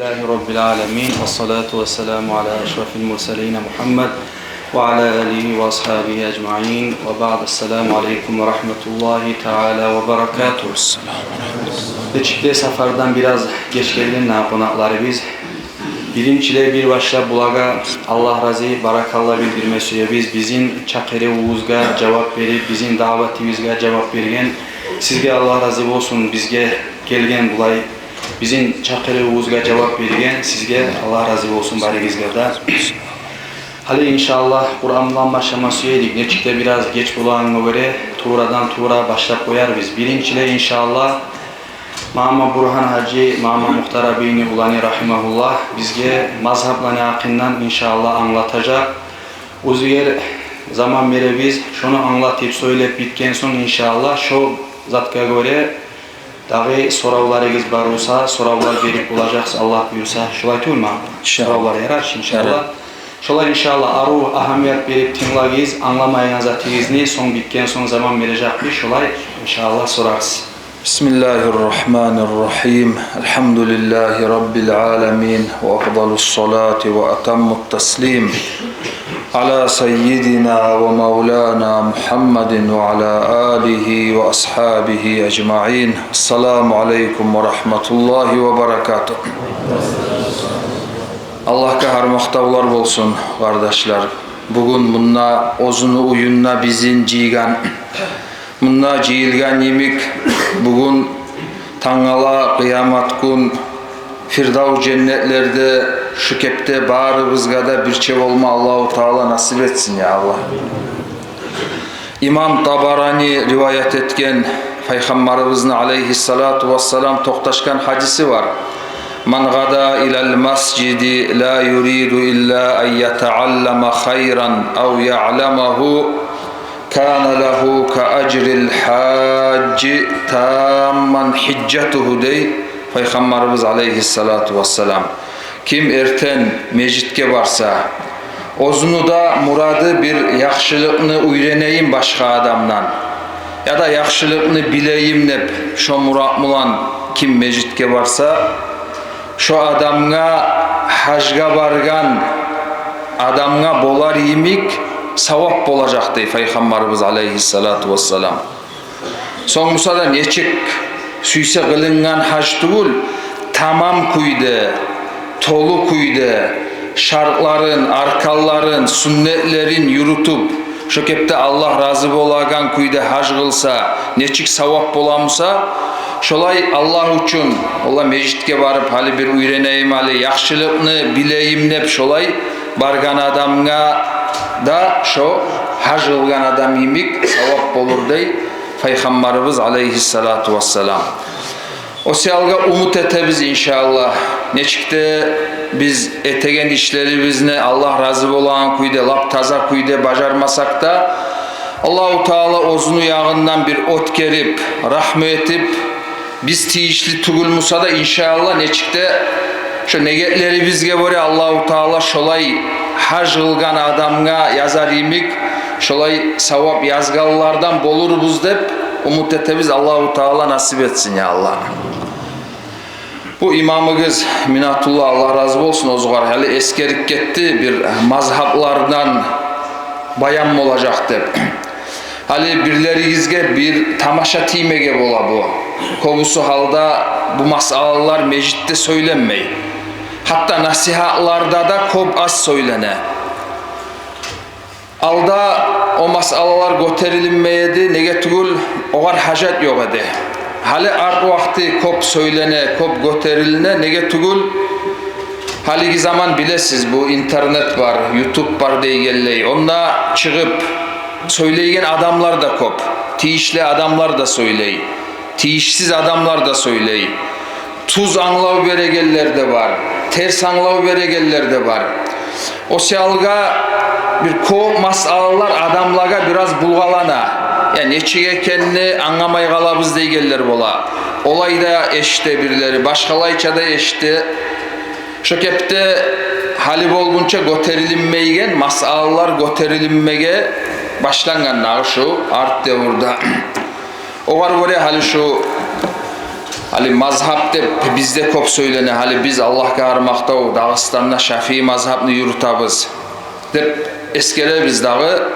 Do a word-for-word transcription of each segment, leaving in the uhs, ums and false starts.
لله رب العالمين، والصلاة والسلام على أشرف المرسلين محمد وعلى آله وأصحابه أجمعين، وبعد. السلام عليكم ورحمة الله تعالى وبركاته. Нечик де сапардан бираз геч гелген къонакъларыбыз. Биринчилей бир башлап булагъа Аллагь рази, баракалла билдирме сюебиз. Бизин чакъырывубузгъа жавап берип, бизин даъватыбызгъа жавап берген, сизге Аллагь рази болсун. Бизге гелген булай бизин чакъырывубузгъа жавап берген, сизге Аллагь рази болсун барыгъызгъа да. Гьали, иншааллагь, Къуран булан башлама сюе эдик. Нечик де бираз геч болагъангъа гёре, туврадан-тувра башлап къоярбыз. Биринчилей, иншааллагь, Мама Бургьан гьажи, Мама Мухтар абийни уланы, рагьимагьуллагь, бизге мазгьабланы гьакъындан, иншааллагь, англатажакъ. Оьзюгер заман беребиз, шону англатып, сёйлеп битген сонг, иншааллагь, шо затгъа гёре дагъы соравларыгъыз бар буса, соравлар берип болажакъсыз, Аллагь буюрса. Шолай тюгюлмю? Иншааллагь. Соравлар ярар, иншааллагь. Ярар. Шолай, иншааллагь, арив агьамият берип тынглагъыз, англамайгъан затыгъызны, сонг битген сонг, заман бережекбиз. Шолай, иншааллагь, сорарсыз. بسم الله الرحمن الرحيم. الحمد لله رب العالمين، وأفضل الصلاة وأتم التسليم على سيدنا ومولانا محمد وعلى آله وأصحابه أجمعين. السلام عليكم ورحمة الله وبركاته. Аллагьгъа гьар макътавлар болсун, къардашлар. Бугюн мунда оьзюню уьюнде бизин жыйгъан, мунда жыйылгъан йимик, бугюн тангала къыямат гюн Фирдавс женнетлерде шу кепде барыбызгъа да бирче болма Аллагьу Таала насип этсин, я Аллагь. Имам Табарани риваят этген, Пайхаммарыбызны, алейгьиссалату вассалам, токъташгъан гьадиси бар: من غدا إلى المسجد لا يريد إلا أن يتعلم خيرا أو يعلمه كان له كأجر الحاج تاما حجته, дей Пайхаммарыбыз, алейгьиссалату вассалам. Ким эртен межитге барса, оьзюню де мурады бир яхшылыкъны уьйренейим башгъа адамдан, яда яхшылыкъны билейим деп, шо мурат булан ким межитге барса, шо адамгъа гьажгъа баргъан адамгъа болар йимик савап болажакъ, дей Пайхаммарыбыз, алейгьиссалату вассалам. Сонг буса да нечик сюйсе къылынгъан гьаж тюгюл, тамам кюйде, толу кюйде, шартларын, арканларын, сюннетлерин юрютюп, шо кепде Аллагь рази болагъан кюйде гьаж къылса, нечик савап боламуса, шолай Аллагь учун, валлагь, межитге барып, гьали бир уьйренейим, гьали яхшылыкъны билейим деп, шолай баргъан адамгъа да шо гьаж къылгъан адам йимик савап болур, дей Пайхаммарыбыз, алейгьиссалату вассалам. О саялгъа умут этебиз, иншааллагь, нечик де биз этеген ишлерибизни Аллагь рази болагъан кюйде, лап таза кюйде бажармасакъ да, Аллагьу Таала оьзюню ягъындан бир оьтгерип, рагьму этип, биз тийишли тюгюлмюсе де, иншааллагь, нечик де шо негетлерибизге гёре Аллагьу Таала шолай гьаж къылгъан адамгъа язар йимик, шолай савап язгъанлардан болурбуз деп умут этебиз. Аллагьу Таала насип этсин, я Аллагь. Бу имамыгъыз Минатулла, Аллагь рази болсун оьзюгъар, гьали эсгерип гетди бир мазгьаблардан баян болажакъ деп. Гьали бирлеригизге бир тамаша тиймеге бола бу. Кёбюсю гьалда бу масъалалар межитде сёйленмей. Гьатта насигьатларда да кёп аз сёйлене. Алда о масъалалар гётерилинмей эди, неге тюгюл, огъар гьажат ёкъ эди. Гьали арт вакъти кёп сёйлене, кёп гётерилине, неге тюгюл, гьалиги заман, билесиз, бу интернет бар, ютуб бар дейгенлей. Онда чыгъып сёйлейген адамлар да кёп. Тийишли адамлар да сёйлей, тийишсиз адамлар да сёйлей. Тюз англав берегенлер де бар, терс англав берегенлер де бар. О саялгъа бир кёп масъалалар адамлагъа бираз булгъалана. Я нечик экенни англамай къалабыз дейгенлер бола. Олай да эшите бирлери, башгъалайча да эшите. Шо кепде гьали болгъунча гётерилинмейген масъалалар гётерилинмеге башлангъан дагъы шу арт девюрде. Огъар гёре гьали шу Гьали мазгьаб деп бизде кёп сёйлене. Гьали биз, Аллагьгъа гьар макътав, Дагъыстанда шафии мазгьабны юрютебиз деп эсгеребиз дагъы.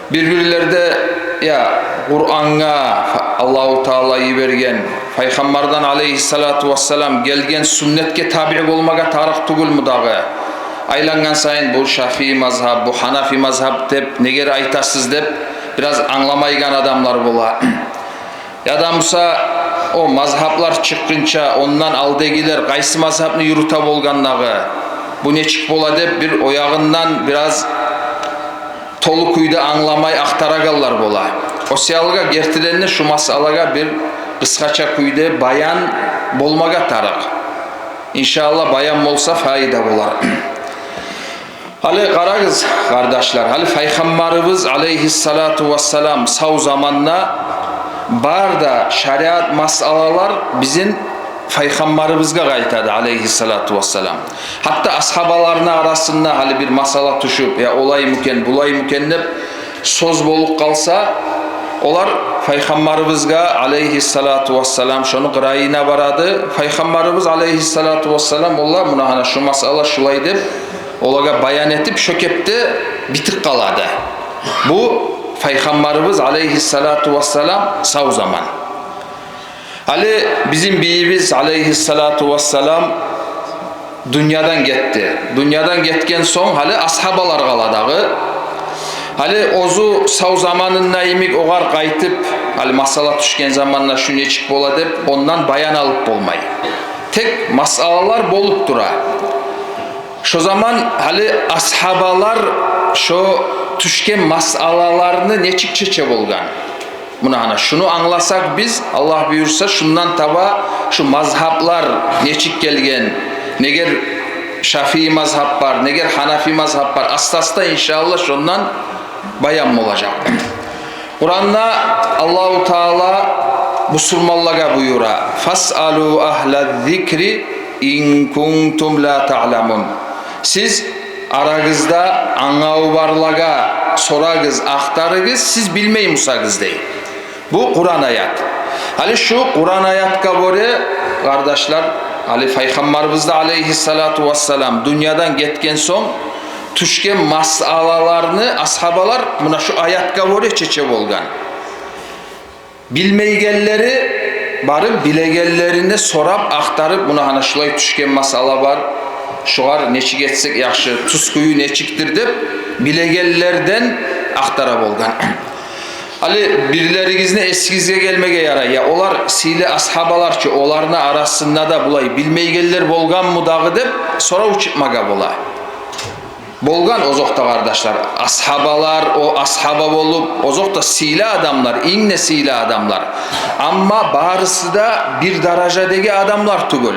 Бир-бирлерде, я, Къурангъа, Аллагьу Таала йиберген, Пайхаммардан алейгьиссалату вассалам гелген сюннетге табиъ болмагъа тарыкъ тюгюлмю дагъы? Айлангъан сайын бу шафии мазгьаб, бу гьанафи мазгьаб деп негер айтасыз деп бираз англамайгъан адамлар бола. Яда буса о мазгьаблар чыкъгъынча ондан алдагъылар къайсы мазгьабны юрюте болгъан дагъы, бу нечик бола деп бир о ягъындан бираз толу кюйде англамай ахтарагъанлар бола. О саялгъа гертиден де шу масъалагъа бир къысгъача кюйде баян болмагъа тарыкъ. Иншааллагь, баян болса, файда болар. Гьали къарагъыз, къардашлар, гьали Пайхаммарыбыз алейгьиссалату вассалам сав заманда бар да шариат масъалалар бизин Пайхаммарыбызгъа къайтады, алейгьиссалату вассалам. Гьатта асгьабаларыны арасында гьали бир масъала тюшюп, я олаймы экен, булаймы экен деп сёз болуп къалса, олар Пайхаммарыбызгъа алейгьиссалату вассалам шону къырыйына барады. Пайхаммарыбыз алейгьиссалату вассалам олар, муна гьана шу масъала шулай деп, олагъа баян этип, шо кепде битип къалады. Бу Пайхаммарыбыз алейгьиссалату вассалам сав заман. Гьали бизин бийибиз алейгьиссалату вассалам дюньядан гетди. Дюньядан гетген сонг гьали асгьабалар къала дагъы. Гьали оьзю сав заманында йимик огъар къайтып, гьали масъала тюшген заманда шу нечик бола деп, ондан баян алып болмай. Тек масъалалар болуп тура. Шо заман гьали асгьабалар шо тюшген масъалаларны нечик чече болгъан? Муна гьана шуну англасакъ биз, Аллагь буюрса, шундан таба шу мазгьаблар нечик гелген, негер шафии мазгьаб бар, негер гьанафи мазгьаб бар, аста-аста, иншааллагь, шондан баян болажакъ. Къуранда Аллагьу Таала бусурманлагъа буюра: «Фасъалу агьла зикри ин кунтум ла таъламун». Сиз арагъызда англаву барлагъа сорагъыз, ахтарыгъыз, сиз билмей бусагъыз, дей. Бу Къуран аят. Гьали шу Къуран аятгъа гёре, къардашлар, гьали Пайхаммарыбыз да алейгьиссалату вассалам дюньядан гетген сонг тюшген масъалаларны асгьабалар муна шу аятгъа гёре чече болгъан. Билмейгенлери барып, билегенлерине сорап, ахтарып, муна гьана шулай тюшген масъала бар, шугъар нечик этсек яхшы, тюз кюю нечикдир деп, билегенлерден ахтара болгъан. Гьали бирлеригизни эсигизге гелмеге ярай, я олар сыйлы асгьабалар чы, оланы арасында да булай билмейгенлер болгъанмы дагъы деп сорав чыкъмагъа бола. Болгъан, озокъда, къардашлар, асгьабалар, о асгьаба болуп, озокъда, сыйлы адамлар, инг де сыйлы адамлар. Амма барысы да бир даражадагъы адамлар тюгюл.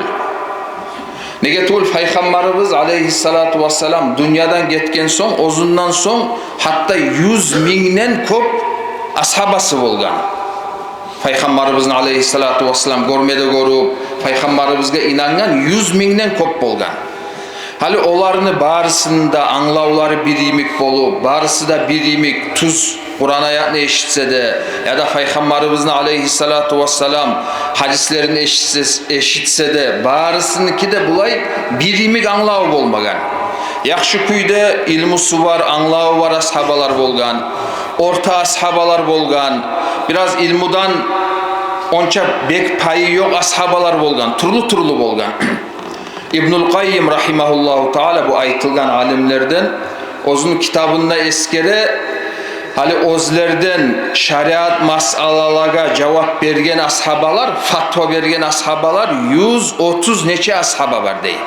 Неге тюгюл, Пайхаммарыбыз алейгьиссалату вассалам дюньядан гетген сонг, оьзюнден сонг гьатта юз мингден кёп асгьабасы болгъан. Пайхаммарыбызны алейгьиссалату вассалам гёрме де гёрюп, Пайхаммарыбызгъа инангъан юз мингден кёп болгъан. Гьали оланы барысыны да англавлары бир йимик болуп, барысы да бир йимик тюз Къуран аятны эшитсе де, яда Пайхаммарыбызны алейгьиссалату вассалам гьадислерин эшитсе, эшитсе де, барысыныки де булай бир йимик англаву болмагъан. Яхшы кюйде илмусу бар, англаву бар асгьабалар болгъан, орта асгьабалар болгъан, бираз илмудан онча бек пайы ёкъ асгьабалар болгъан, тюрлю-тюрлю болгъан. Ибнул Къаййим рагьимагьуллагьу таала, бу айтылгъан алимлерден, оьзюню китабында эсгере, гьали оьзлерден шариат масъалалагъа жавап берген асгьабалар, фатва берген асгьабалар юз отуз нече асгьаба бар дей.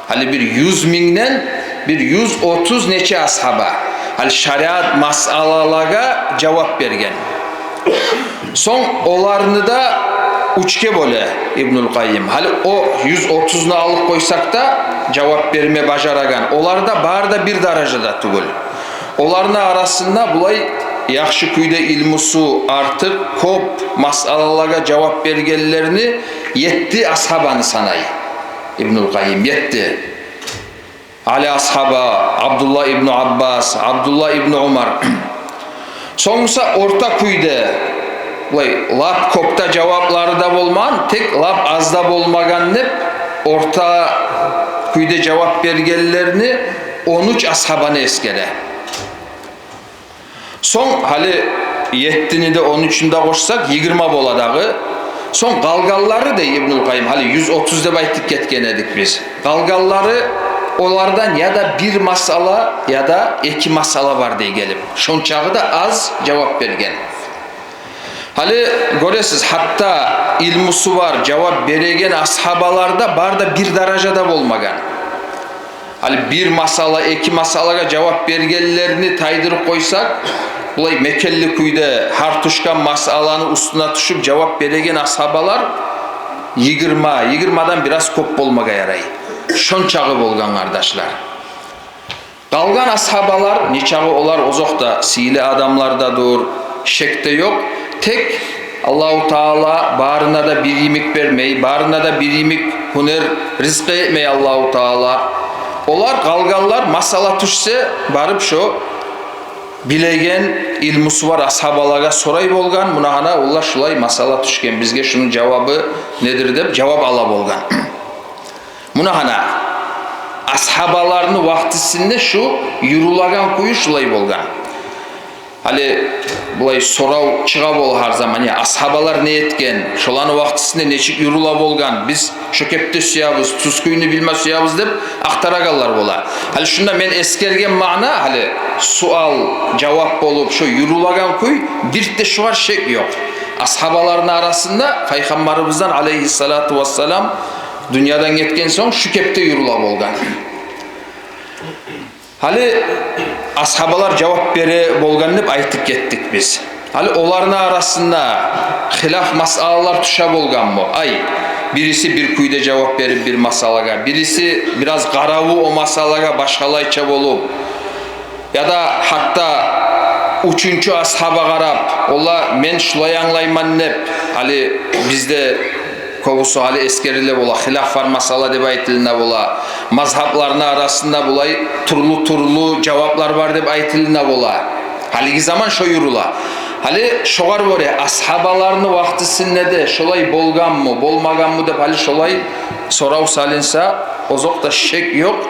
Гьали бир юз мингден бир юз отуз нече асгьаба, гьали шариат масъалалагъа жавап берген. Сонг оланы да уьчге бёле Ибнул Къаййим. Гьали о юз отузну алып къойсакъ да, жавап берме бажарагъан, олар да бары да бир даражада тюгюл. Оланы арасында булай яхшы кюйде илмусу артыкъ, кёп масъалалагъа жавап бергенлерни етти асгьабаны санай Ибнул Къаййим, етти. Али асгьаба, Абдулла ибну Аббас, Абдулла ибну Умар. Сонг буса орта кюйде Булай лап кёп де жаваплары да болмагъан, тек лап аз да болмагъан деп, орта кюйде жавап бергенлерини он уьч асгьабаны эсгере. Сонг гьали еттини де, он уьчюн де къошсакъ, йигирма бола дагъы. Сонг къалгъанлары, дей Ибнул Къайим, гьали юз отуз деп айтып гетген эдик биз. Къалгъанлары, олардан яда бир масъала, яда эки масъала бар, дей, гелип. Шончагъы да аз жавап берген. Гьали гёресиз, гьатта илмусу бар, жавап береген асгьабалар да бары да бир даражада болмагъан. Гьали бир масъала, эки масъалагъа жавап бергенлерини тайдырып къойсакъ, булай мекенли кюйде гьар тюшген масъаланы уьстюне тюшюп жавап береген асгьабалар йигирма, йигирмадан бираз кёп болмагъа ярай. Шончагъы болгъан, къардашлар. Къалгъан асгьабалар, нечагъы олар озокъда сыйлы адамлар да дюр, шек де ёкъ. Тек Аллагьу Таала барына да бир йимик бермей, барына да бир йимик гьюнер, ризкъы этмей Аллагьу Таала. Олар, къалгъанлар, масъала тюшсе, барып шо билеген, илмусу бар асгьабалагъа сорай болгъан, муна гьана, олар, шулай масъала тюшген, бизге шуну жавабы недир деп жавап ала болгъан. Муна гьана, асгьабаларыны вакътисинде шу юрюлеген кюю шулай болгъан. Гьали булай сорав чыгъа бола гьар заман, я, асгьабалар не этген, шоланы вакътисинде нечик юрюле болгъан, биз шо кепде сюебиз, тюз кюйню билме сюебиз деп ахтарагъанлар бола. Гьали шунда мен эсгерген маъна, гьали суал, жавап болуп, шо юрюлеген кюй, бир де шугъар шек ёкъ. Асгьабаларыны арасында Пайхаммарыбыздан, алейгьиссалату вассалам, дюньядан гетген сонг шу кепде юрюле болгъан. Гьали асгьабалар жавап бере болгъан деп айтып гетдик биз. Гьали оланы арасында хилаф масъалалар тюше болгъанмы? Ай, бириси бир кюйде жавап берип бир масъалагъа, бириси бираз къараву о масъалагъа башгъалайча болуп, яда гьатта уьчюнчю асгьаба къарап, ола, мен шулай англайман деп, гьали бизде кёбюсю гьали эсгериле бола, хилаф бар масъала деп айтылына бола, мазгьапланы арасында булай тюрлю-тюрлю жаваплар бар деп айтылына бола. Гьалиги заман шо юрюле. Гьали шогъар гёре асгьабаларыны вакътисинде де шолай болгъанмы, болмагъанмы деп гьали шолай сорав салынса, озокъда, шек ёкъ,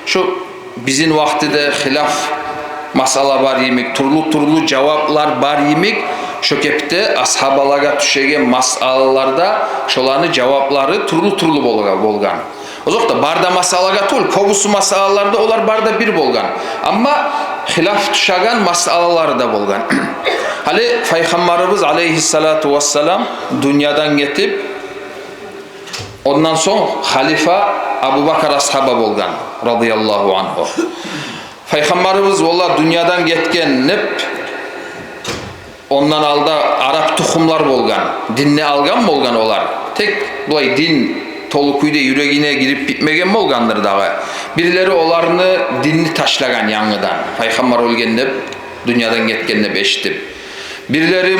шу бизин вакътиде хилаф масъала бар йимик, тюрлю-тюрлю жаваплар бар йимик, шо кепде асгьабалагъа тюшеген масъалаларда шоланы жаваплары тюрлю-тюрлю болгъа-, болгъан. Озокъда, бары да масъалагъа тюгюл, кёбюсю масъалаларда олар бары да бир болгъан. Амма хилаф тюшеген масъалалары да болгъан. Гьали Пайхаммарыбыз, алейгьиссалату вассалам, дюньядан гетип, ондан сонг халифа Абубакар асгьаба болгъан, радияллагьу ангьу. Пайхаммарыбыз, ола, дюньядан гетген деп, ондан алда арап тухумлар болгъан, динни алгъан болгъан олар. Тек булай дин толу кюйде юрегине гирип битмеген болгъандыр дагъы. Бирлери оланы динни ташлагъан янгыдан, Пайхаммар оьлген деп, дюньядан гетген деп эшитип. Бирлери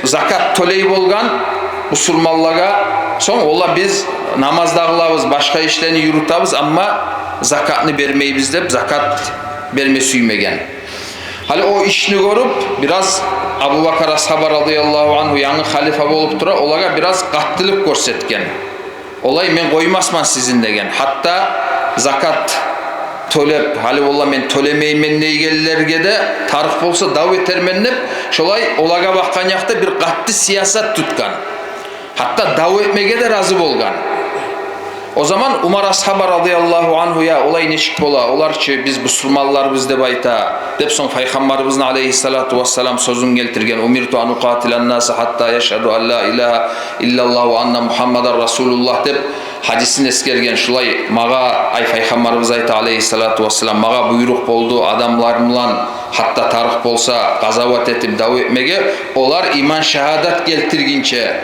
закат тёлей болгъан бусурманлагъа, сонг ола, биз намаз да къылабыз, башгъа ишлени юрютебиз, амма закатны бермейбиз деп, закат берме сюймеген. Гьали о ишни гёрюп, бираз Абубакар асгьаба, радияллагьу ангьу, янгы халифа болуп тура, олагъа бираз къаттылыкъ гёрсетген. Олай мен къоймасман сизин деген. Гьатта закат тёлеп, гьали, валлагь, мен тёлемеймен дейгенлеге де, тарыкъ болса, дав этермен деп, шолай олагъа бакъгъан якъда бир къатты сиясат тутгъан. Гьатта дав этмеге де рази болгъан. О заман Умар асгьаба, радияллагьу ангьу: «Я, олай нечик бола? Олар чы биз бусурманларбыз деп айта», — деп, сонг Пайхаммарыбызны, алейгьиссалату вассалам, сёзюн гелтирген: «Умирту ан укъатилан-наса гьатта яшгьаду ан ла илагьа иллаллагь ва анна Мугьаммадан расулуллагь», — деп, гьадисин эсгерген. Шулай магъа, ай, Пайхаммарыбыз айта, алейгьиссалату вассалам, магъа буйрукъ болду адамлар булан, гьатта тарыкъ болса, къазават этип, дав этмеге, олар иман шагьадат гелтиргинче,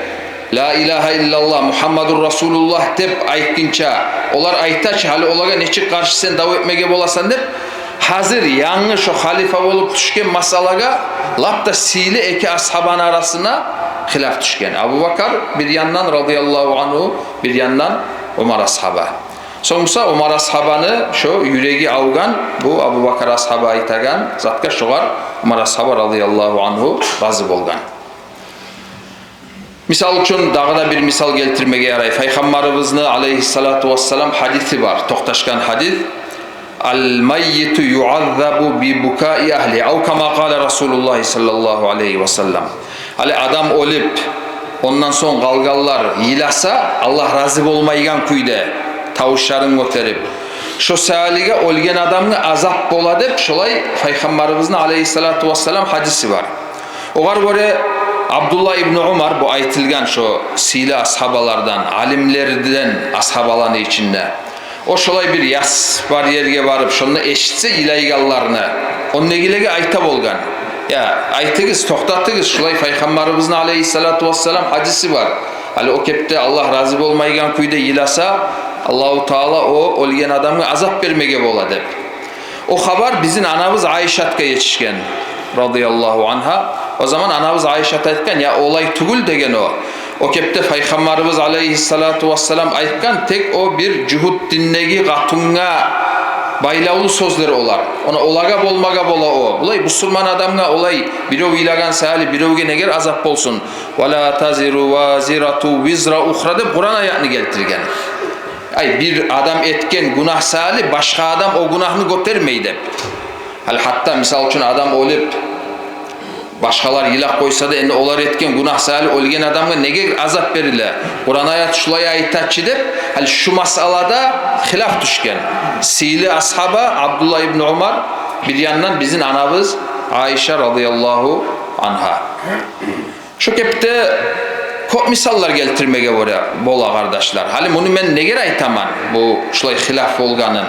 «Ла илагьа иллаллагь, Мугьаммадур расулуллагь» деп айтгъынча, олар айта чы, гьали олагъа нечик къаршы сен дав этмеге боласан деп, гьазир янгы шо халифа болуп тюшген масъалагъа лап да сыйлы эки асгьабаны арасына хилаф тюшген. Абубакар бир яндан, радияллагьу ангьу, бир яндан Умар асгьаба. Сонг буса Умар асгьабаны шо юреги авгъан, бу Абубакар асгьаба айтагъан затгъа, шогъар Умар асгьаба, радияллагьу ангьу, рази болгъан. Мисал учун, дагъы да бир мисал гелтирмеге ярай. Пайхаммарыбызны, алейгьиссалату вассалам, гьадиси бар, токъташгъан гьадис: «Ал-маййиту юаззабу би букаи агьли», ав кама къала Расулуллагь саллаллагьу алейгьи ва саллам. Гьали адам оьлюп, ондан сонг къалгъанлар йыласа, Аллагь рази болмайгъан кюйде тавушларын гётерип, шо саялыгъа оьлген адамгъа азап бола деп, шолай Пайхаммарыбызны, алейгьиссалату вассалам, гьадиси бар. Огъар гёре Абдуллагь ибну Умар, бу айтылгъан шо сыйлы асгьабалардан, алимлерден асгьабаланы ичинде, о шолай бир яс бар ерге барып, шонда эшитсе йылайгъанларны, ондагъылагъа айта болгъан: «Я, айтыгъыз, токътатыгъыз, шулай Пайхаммарыбызны, алейгьиссалату вассалам, гьадиси бар. Гьали о кепде Аллагь рази болмайгъан кюйде йыласа, Аллагьу Таала о оьлген адамгъа азап бермеге бола», — деп. О хабар бизин анабыз Айшатгъа етишген, радияллагьу ангьа. О заман анабыз Айшат айтгъан: «Я, олай тюгюл, — деген о. — О кепде Пайхаммарыбыз, алейгьиссалату вассалам, айтгъан, тек о бир жугьут диндеги къатунгъа байлавлу сёзлер олар. Она олагъа болмагъа бола о. Булай бусурман адамгъа олай бирев йылагъан саялы биревге негер азап болсун? Ва ла тазиру вазирату визра ухра», — деп Къуран аятны гелтирген. Ай, бир адам этген гюнагь саялы башгъа адам о гюнагьны гётермей деп. Гьали гьатта, мисал учун, адам оьлюп, башгъалар йылап къойса да, энди олар этген гюнагь саялы оьлген адамгъа неге азап бериле? Къуран аят шулай айта чы деп, гьали шу масъалада хилаф тюшген. Сыйлы асгьаба Абдуллагь ибну Умар, бир яндан бизин анабыз Айша, радияллагьу ангьа. Шо кепде кёп мисаллар гелтирмеге бола, бола, къардашлар. Гьали муну мен неге айтаман, бу шулай хилаф болгъанын?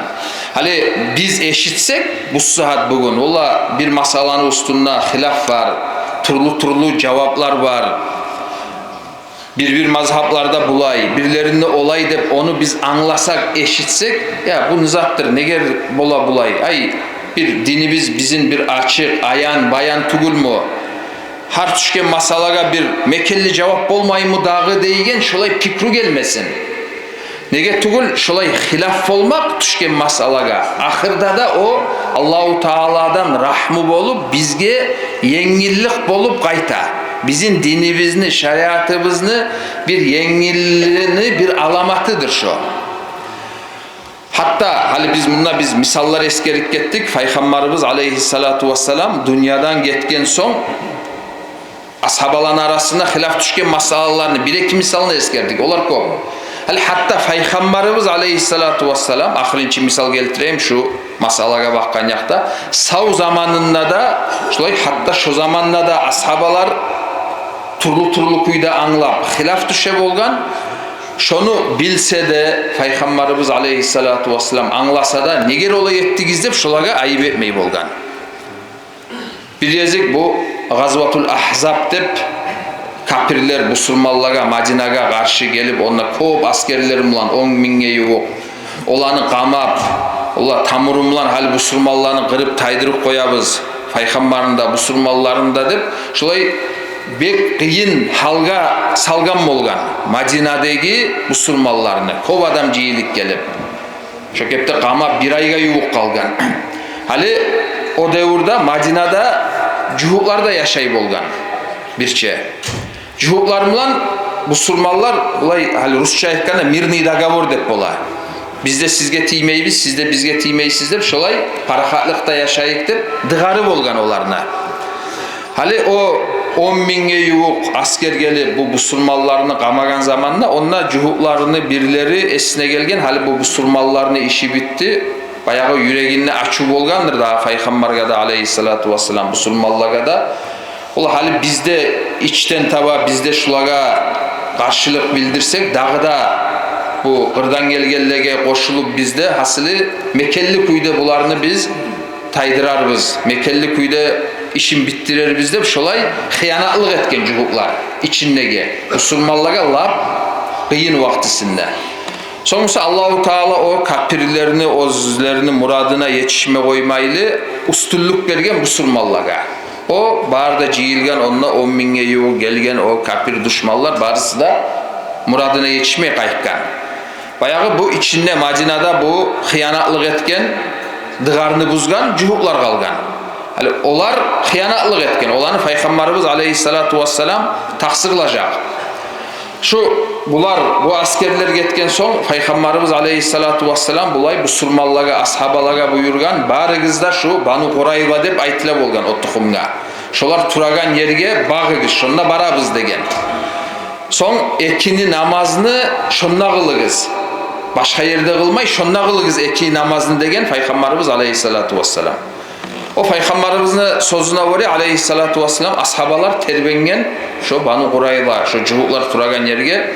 Гьали биз эшитсек, бу сагьат бугюн, ола, бир масъаланы уьстюнде хилаф бар, тюрлю-тюрлю жаваплар бар. Бир-бир мазгьапларда булай, бирлеринде олай деп, ону биз англасакъ, эшитсек, я, бу не затдыр, неге бола булай? Ай, бир динибиз бизин бир ачыкъ, аян, баян тюгюлмю? Гьар тюшген масъалагъа бир мекенли жавап болмаймы дагъы дейген шолай пикру гелмесин. Неге тюгюл, шолай хилаф болмакъ тюшген масъалагъа, ахырда да о Аллагьу Тааладан рагьму болуп, бизге енгиллик болуп къайта. Бизин динибизни, шариатыбызны бир енгиллигини бир аламатыдыр шо. Гьатта гьали биз мунда биз мисаллар эсгерип гетдик. Пайхаммарыбыз, алейгьиссалату вассалам, дюньядан гетген сонг, асгьабаланы арасында хилаф тюшген масъалаланы бир-эки мисалны эсгердик. Олар кёп. Гьали гьатта Пайхаммарыбыз, алейгьиссалату вассалам, ахырынчы мисал гелтирейим шу масъалагъа бакъгъан якъда, сав заманында да, шулай гьатта шо заманда да асгьабалар тюрлю-тюрлю кюйде англап, хилаф тюше болгъан. Шону билсе де, Пайхаммарыбыз, алейгьиссалату вассалам, англаса да, неге олай этдигиз деп, шолагъа айып этмей болгъан. Бир гезик бу Гъазватул Агьзаб деп, капирлер бусурманлагъа, Мадинагъа къаршы гелип, онда кёп асгерлер булан, он мингге ювукъ, оланы къамап, олар тамурун булан гьали бусурманланы къырып, тайдырып къоябыз, Пайхаммарны да, бусурманланы да деп, шулай бек къыйын гьалгъа салгъан болгъан Мадинадагъы бусурманланы, кёп адам жыйылып гелип. Шо кепде къамап бир айгъа ювукъ къалгъан. Гьали о девюрде Мадинада жугьутлар да яшай болгъан бирче. Жугьутлар булан бусурманлар, булай, гьали русча айтгъанда, мирный договор деп бола. Биз де сизге тиймейбиз, сиз де бизге тиймейсиз деп, шолай парахатлыкъда яшайыкъ деп дыгъары болгъан оланы. Гьали о он мингге ювукъ асгер гелип, бу бусурманланы къамагъан заманда, онда жугьутланы бирлери эсине гелген: гьали бу бусурманланы иши битди. Баягъы юрегинде ачув болгъандыр дагъы Пайхаммаргъа да, алейгьиссалату вассалам, бусурманлагъа да. Ол гьали биз де ичден таба, биз де шулагъа къаршылыкъ билдирсек, дагъы да бу къырдан гелгенлеге къошулуп, биз де, гьасили, мекенли кюйде буланы биз тайдырарбыз, мекенли кюйде ишин битдирербиз деп, шолай хыянатлыкъ этген жугьутлар ичиндеги, бусурманлагъа лап къыйын вакътисинде. Сонг буса Аллагьу Таала о капирлени оьзлени мурадына етишме къоймайлы уьстюнлюк берген бусурманлагъа. О бары да жыйылгъан, онда он мингге ювукъ гелген о капир душманлар барысы да мурадына етишмей къайтгъан. Баягъы бу ичинде, Мадинада бу хыянатлыкъ этген, дыгъарны бузгъан жугьутлар къалгъан. Гьали олар хыянатлыкъ этген, оланы Пайхаммарыбыз, алейгьиссалату вассалам, такъсырлажакъ. Шу булар, бу асгерлер гетген сонг, Пайхаммарыбыз алейгьиссалату вассалам булай бусурманлагъа, асгьабалагъа буюргъан: «Барыгъыз да шу Бану Къурайза деп айтыла болгъан о тухумгъа, шолар турагъан ерге багъыгъыз, шонда барабыз», — деген. «Сонг экини намазны шонда къылыгъыз. Башгъа ерде къылмай, шонда къылыгъыз экини намазны», — деген Пайхаммарыбыз алейгьиссалату вассалам. О Пайхаммарыбызны сёзюне гёре, алейгьиссалату вассалам, асгьабалар тербенген шо Бану Къурайза, шо жугьутлар турагъан ерге.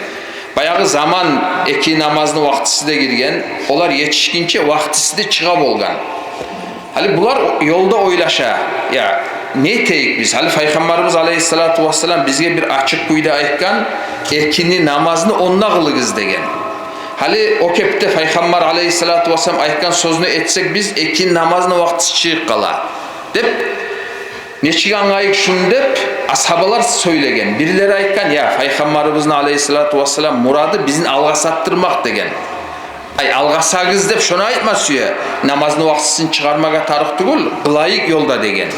Баягъы заман, экини намазны вакътиси де гирген, олар етишгинче вакътиси де чыгъа болгъан. Гьали булар ёлда ойлаша: «Я, не этейик биз? Гьали Пайхаммарыбыз алейгьиссалату вассалам бизге бир ачыкъ кюйде айтгъан, экини намазны онда къылыгъыз деген. Гьали о кепде Пайхаммар алейгьиссалату вассалам айтгъан сёзню этсек биз, экини намазны вакътиси чыгъып къала», — деп, «нечик англайыкъ шуну?» — деп, асгьабалар сёйлеген. Бирлери айтгъан: «Я, Пайхаммарыбызны алейгьиссалату вассалам мурады бизин алгъасаттырмакъ», — деген. «Ай, алгъасагъыз деп шону айтма сюе, намазны вакътисин чыгъармагъа тарыкъ тюгюл, къылайыкъ ёлда», — деген.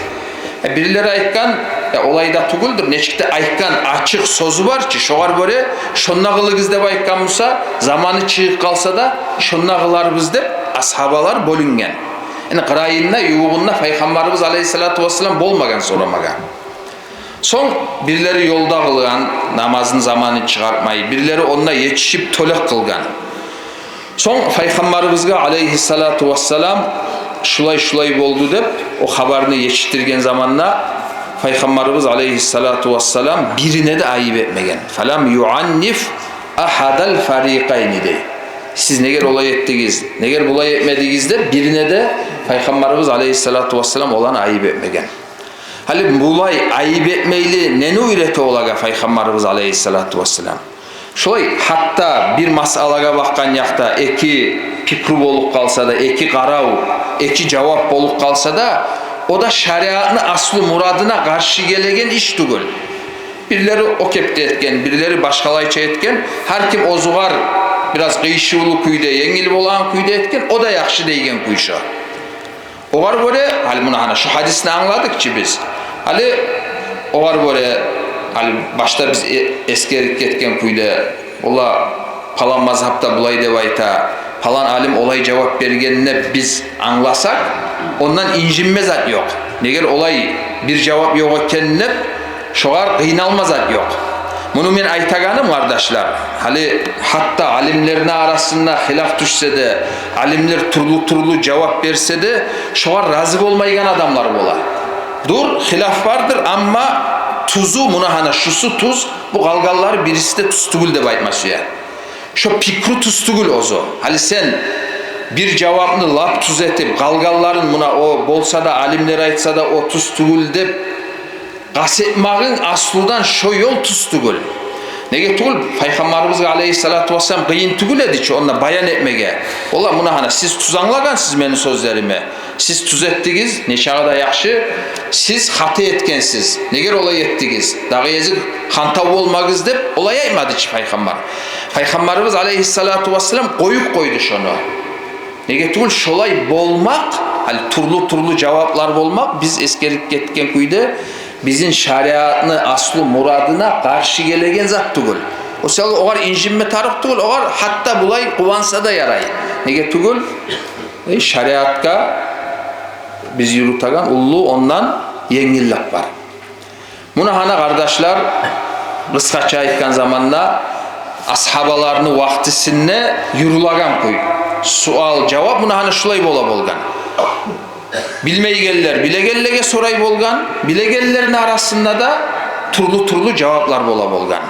Э, бирлери айтгъан: «Я, олай да тюгюлдюр, нечик де айтгъан ачыкъ сёзю бар чы, шогъар гёре шонда къылыгъыз деп айтгъан буса, заманы чыгъып къалса да, шонда къыларбыз», — деп асгьабалар бёлюнген. Энни къырыйында, ювугъунда Пайхаммарыбыз алейгьиссалату вассалам болмагъан сорамагъа. Сонг бирлери ёлда къылгъан, намазны заманын чыгъартмай, бирлери онда етишип тёлек къылгъан. Сонг Пайхаммарыбызгъа алейгьиссалату вассалам шулай-шулай болду деп о хабарны етишдирген заманда, Пайхаммарыбыз алейгьиссалату вассалам бирине де айып этмеген. «Фалам юанниф ахадал фарикъайни», — дей. «Сиз негер олай этдигиз, негер булай этмедигиз?» — деп бирине де Пайхаммарыбыз алейгьиссалату вассалам оланы айып этмеген. Гьали булай айып этмейли нени уьйрете олагъа Пайхаммарыбыз алейгьиссалату вассалам? Шолай, гьатта бир масъалагъа бакъгъан якъда эки пикру болуп къалса да, эки къарав, эки жавап болуп къалса да, о да шариатны аслу мурадына къаршы гелеген иш тюгюл. Бирлери о кепде этген, бирлери башгъалайча этген, гьар ким оьзюгер бираз къыйышывлу кюйде, енгил болагъан кюйде этген, о да яхшы дейген кюй шо. Огъар гёре, гьали муна гьана шу гьадисни англадыкъ чы биз. Гьали огъар гёре, гьали башда биз э-, эсгерип гетген кюйде, олар палан мазгьабда булай деп айта, палан алим олай жавап берген деп биз англасакъ, ондан инжинме зат ёкъ. Негер олай бир жавап ёкъ экен деп, шогъар къыйналма зат ёкъ. Муну мен айтагъаным, къардашлар, гьали гьатта алимлени арасында хилаф тюшсе де, алимлер тюрлю-тюрлю жавап берсе де, шогъар рази болмайгъан адамлар бола. Дюр, хилаф бардыр, амма тюзю, муна гьана шусу тюз, бу къалгъанлары бириси де тюз тюгюл деп айтма сюе. Шо пикру тюз тюгюл оьзю. Гьали сен бир жавапны лап тюз этип, къалгъанларын, муна о болса да, алимлер айтса да, о тюз тюгюл деп къаст этмагъынг, аслудан шо ёл тюз тюгюл. Неге тюгюл, Пайхаммарыбызгъа алейгьиссалату вассалам къыйын тюгюл эди чи онда баян этмеге. Олар, муна гьана, сиз тюз англагъансыз мени сёзлерими, сиз тюз этдигиз, нечакъы да яхшы, сиз хата этгенсиз, негер олай этдигиз, дагъы эзик хантав болмагъыз деп олай айтмады чы Пайхаммар. Пайхаммарыбыз алейгьиссалату вассалам къоюп къойду шону. Неге тюгюл, шолай болмакъ, гьали тюрлю-тюрлю жаваплар болмакъ, биз эсгерип гетген кюйде, бизин шариатны аслу мурадына къаршы гелеген зат тюгюл. О саялы огъар инжинме тарыкъ тюгюл, огъар гьатта булай къуванса да ярай. Неге тюгюл, э, шариатгъа биз юрютеген уллу ондан енгиллик бар. Муна гьана, къардашлар, къысгъача айтгъан заманда, асгьабаланы вакътисинде юрюлеген кюй. Суал-жавап муна гьана шулай бола болгъан. Билмейгенлер билегенлеге сорай болгъан, билегенлени арасында да тюрлю-тюрлю жаваплар бола болгъан.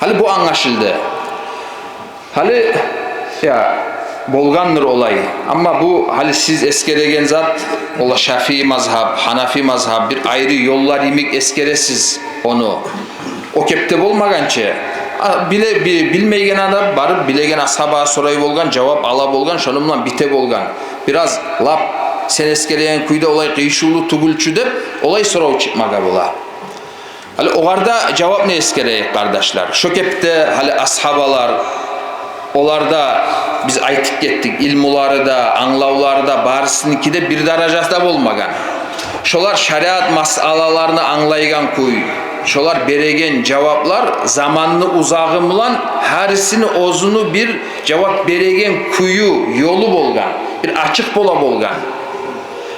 Гьали бу англашылды. Гьали, я, болгъандыр олай. Амма бу гьали сиз эсгереген зат, ола Шафии мазгьаб, Гьанафи мазгьаб, бир айры ёллар йимик эсгересиз ону. О кепде болмагъан чы. А, биле-, би-, билмейген адам барып билеген асгьабагъа сорай болгъан, жавап ала болгъан, шону булан бите болгъан. Бираз лап сен эсгереген кюйде олай къыйышывлу тюгюл чю деп, олай сорав чыкъмагъа бола. Гьали огъар да жавап не эсгерейик, къардашлар? Шо кепде гьали асгьабалар, олар да, биз айтып гетдик, илмулары да, англавлары да, барысыныки де бир даражада болмагъан. Шолар шариат масъалаларыны англайгъан кюй, шолар береген жаваплар заманны узагъы булан гьарисини оьзюню бир жавап береген кюю, ёлу болгъан, бир ачыкъ бола болгъан.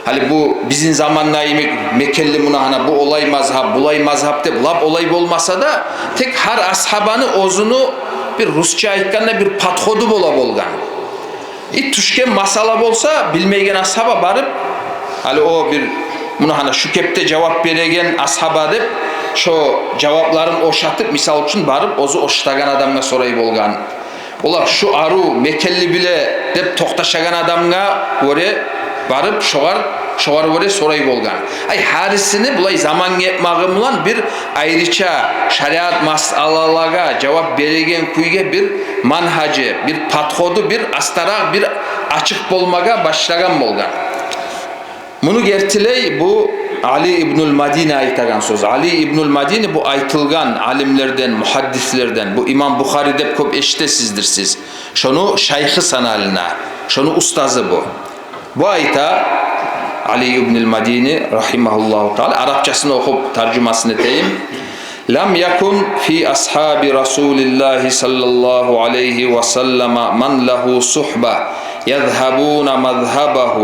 Гьали бу бизин заманда йимик мекенли муна гьана бу олай мазгьаб, булай мазгьаб деп лап олай болмаса да, тек гьар асгьабаны оьзюню бир, русча айтгъанда, бир подходу бола болгъан. И тюшген масъала болса, билмейген асгьаба барып, гьали о бир муна гьана шу кепде жавап береген асгьаба деп, шо жавапларын ошатып, мисал учун, барып оьзю ошатагъан адамгъа сорай болгъан. Олар шу арив, мекенли биле деп токъташагъан адамгъа гёре барып, шогъар, шогъар гёре сорай болгъан. Ай, гьарисини булай заман гетмагъы булан бир айрыча шариат масъалалагъа жавап береген кюйге бир мангьажы, бир подходу, бир астаракъ, бир ачыкъ болмагъа башлагъан болгъан. Муну гертилей бу Али ибнул Мадини айтагъан сёз. Али ибнул Мадини бу айтылгъан алимлерден, мугьаддислерден, бу имам Бухари деп кёп эшитесиздир сиз. Шону шайхы саналына, шону устазы бу. Бу айта, Али ибнул Мадини, рагьимагьуллагьу таала, арапчасын охуп, таржумасын этейим. لم يكن في أصحاب رسول الله صلى الله عليه وسلم من له صحبة يذهبون مذهبه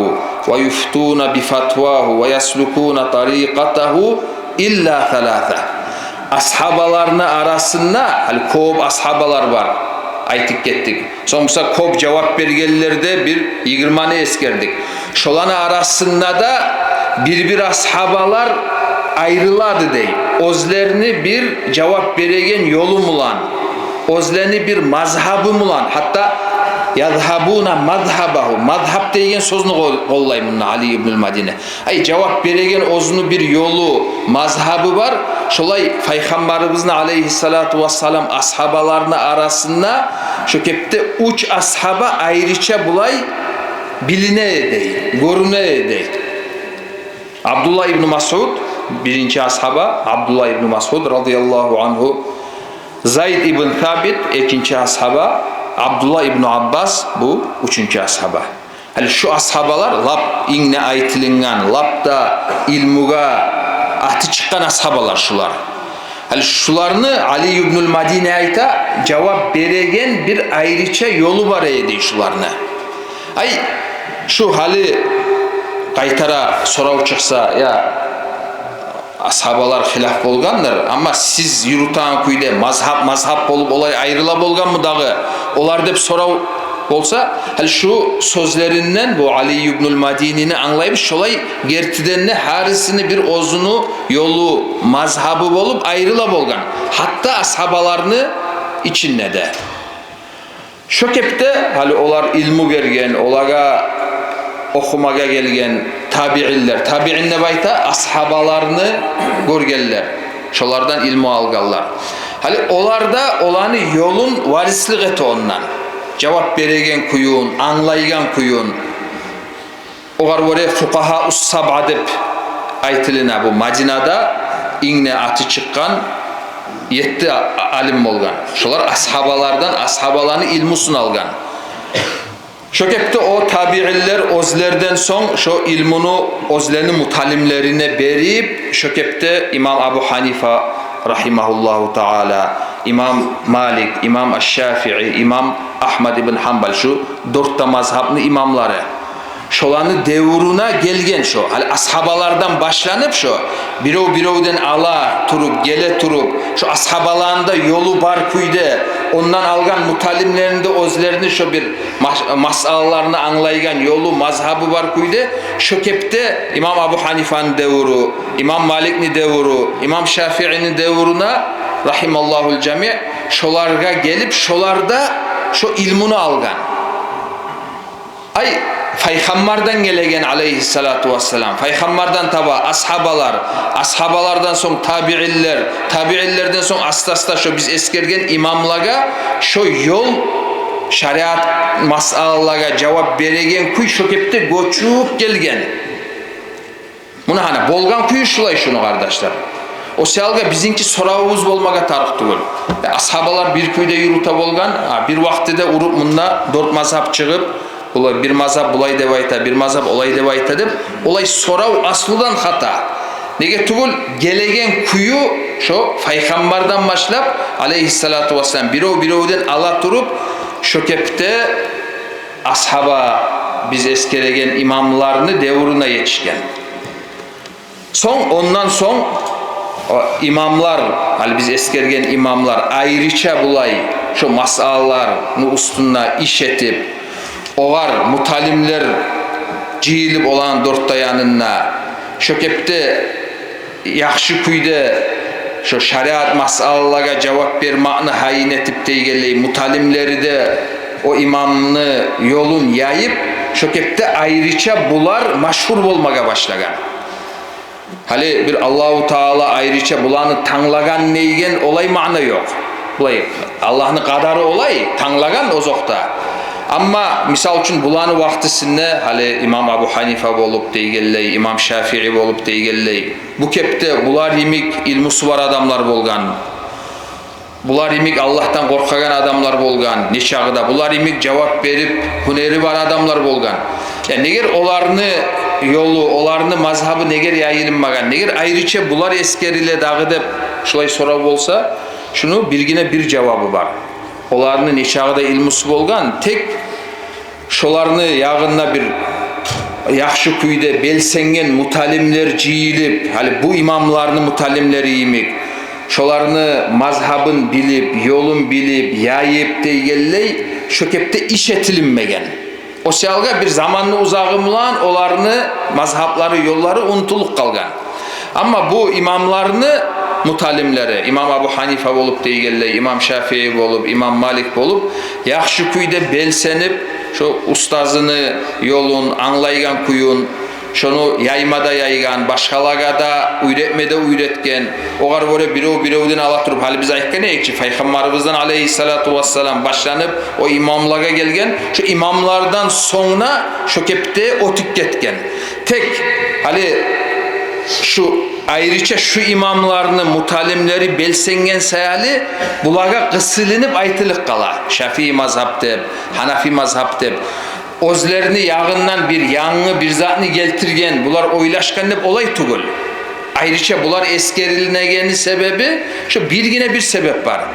ويفتون بفتواه ويسلكون طريقته إلا ثلاثة. Асгьабаларыны арасында, гьали кёп асгьабалар бар, айтып гетдик. Сонг буса кёп жавап бергенлер де бир йигирманы эсгердик. Шоланы арасында да бир-бир асгьабалар айрылады дей. Оьзлени бир жавап береген ёлу булан, оьзлени бир мазгьабы булан, гьатта يذهبون مذهبه, мазгьаб деген сёзню къол-, къоллай мунда Али ибнул Мадини. Ай, жавап береген оьзюню бир ёлу, мазгьабы бар. Шолай Пайхаммарыбызны, алейгьиссалату вассалам, асгьабаларыны арасында шо кепде уьч асгьаба айрыча булай билине эди, гёрюне эди. Абдулла ибну Масъуд, биринчи асгьаба, Абдулла ибну Масъуд, радияллагьу ангьу, Зайд ибн Сабит, экинчи асгьаба, Абдулла ибну Аббас, бу уьчюнчю асгьаба. Гьали шу асгьабалар лап инг де айтылынгъан, лап да илмугъа аты чыкъгъан асгьабалар шулар. Гьали шуланы Али ибнул Мадини айта, жавап береген бир айрыча ёлу бар эди шуланы. Ай, шу гьали къайтара сорав чыкъса, я асгьабалар хилаф болгъандыр, амма сиз юрютеген кюйде мазгьаб, мазгьаб болуп олай айрыла болгъанмы дагъы олар деп сорав болса, гьали шу сёзлеринден бу Али ибнул Мадинини англайбыз, шолай гертиден де гьарисини бир оьзюню ёлу, мазгьабы болуп айрыла болгъан. Гьатта асгьабаларыны ичинде де. Шо кепде гьали олар илму берген, олагъа охумагъа гелген табиинлер. Табиин деп айта асгьабаларыны гёргенлер, шолардан илму алгъанлар. Гьали олар да оланы ёлун варислик эте ондан. Жавап береген кююн, англайгъан кююн. Огъар гёре фукъагьа ус-сабъа деп айтылына, бу Мадинада инг де аты чыкъгъан етти а-, алим болгъан. Шолар асгьабалардан, асгьабаланы илмусун алгъан. Шо кепде о табиинлер оьзлерден сонг шо илмуну оьзлени муталимлерине берип, шо кепде имам Абу Гьанифа, рагьимагьуллагьу таала, имам Малик, имам аш-Шафии, имам Агьмад ибн Гьанбал, шу дёрт де мазгьабны имамлары. Шоланы девюрюне гелген шо. Гьали асгьабалардан башланып шо, бирев-биревден ала туруп, геле туруп, шо асгьабаланы да ёлу бар кюйде, ондан алгъан муталимлерин де оьзлерини шо бир мас-, масъалаларыны англайгъан ёлу, мазгьабы бар кюйде, шо кепде имам Абу Гьанифаны девюрю, имам Маликни девюрю, имам Шафиини девюрюне, рагьималлагьул жамиъ, шоларгъа гелип, шолар да шо илмуну алгъан. Ай, Пайхаммардан гелеген, алейгьиссалату вассалам, Пайхаммардан таба асгьабалар, асгьабалардан сонг табиинлер, табиинлерден сонг аста-аста шо биз эсгерген имамлагъа шо ёл, шариат масъалалагъа жавап береген кюй шо кепде гёчюп гелген. Муна гьана болгъан кюю шулай шуну, къардашлар. О саялгъа бизинки соравубуз болмагъа тарыкъ тюгюл. Э, асгьабалар бир кюйде юрюте болгъан, а, бир вакътиде уруп мунда дёрт мазгьаб чыгъып, Булай бир мазгьаб булай деп айта, бир мазгьаб олай деп айта деп, олай сорав аслудан хата. Неге тюгюл, гелеген кюю шо пайхаммардан башлап, алейгьиссалату вассалам, бирев-биревден ала туруп, шо кепде асгьаба, биз эсгереген имамланы девюрюне етишген. Сонг, ондан сонг, о, имамлар, гьали биз эсгерген имамлар, айрыча булай шо масъалаланы уьстюнде иш этип, огъар муталимлер жыйылып, оланы дёрт де янында, шо кепде яхшы кюйде шо шариат масъалалагъа жавап бермакъны гьайын этип дегенлей, муталимлери де о имамны ёлун яйып, шо кепде айрыча булар машгьур болмагъа башлагъан. Гьали бир Аллагьу Таала айрыча буланы танглагъан деген олай маъна ёкъ. Булай, Аллагьны къадары олай, танглагъан озокъда. Амма, мисал учун, буланы вакътисинде гьали имам Абу Гьанифа болуп дегенлей, имам Шафии болуп дегенлей, бу кепде булар йимик илмусу бар адамлар болгъан. Булар йимик Аллагьдан къоркъагъан адамлар болгъан, нечакъы да. Булар йимик жавап берип гьюнери бар адамлар болгъан. Я, негер оланы ёлу, оланы мазгьабы негер яйылынмагъан, негер айрыча булар эсгериле дагъы деп шулай сорав болса, шуну биргине бир жавабы бар. Оланы нечакъы да илмусу болгъан, тек шоланы ягъында бир яхшы кюйде белсенген муталимлер жыйылып, гьали бу имамланы муталимлери йимик, шоланы мазгьабын билип, ёлун билип, яйып дегенлей, шо кепде иш этилинмеген. О саялгъа бир заманны узагъы булан оланы мазгьаблары, ёллары унутулуп къалгъан. Амма бу имамланы муталимлери, имам Абу Гьанифа болуп дегенлей, имам Шафии болуп, имам Малик болуп, яхшы кюйде белсенип, шо устазыны ёлун, англайгъан кююн, шону яйма да яйгъан, башгъалагъа да, уьйретме де уьйретген, огъар гёре бирев-биревден ала туруп, гьали биз айтгъан эдик чи, Пайхаммарыбыздан, алейгьиссалату вассалам, башланып, о имамлагъа гелген, шо имамлардан сонг да шо кепде оьтюп гетген. Тек гьали шу, айрыча шу имамланы муталимлери белсенген саялы, булагъа къысылынып айтылып къала. Шафии мазгьаб деп, гьанафи мазгьаб деп. Оьзлени ягъындан бир янгы бир затны гелтирген, булар ойлашгъан деп олай тюгюл. Айрыча булар эсгерилинегени себеби, шо биргине бир себеп бар.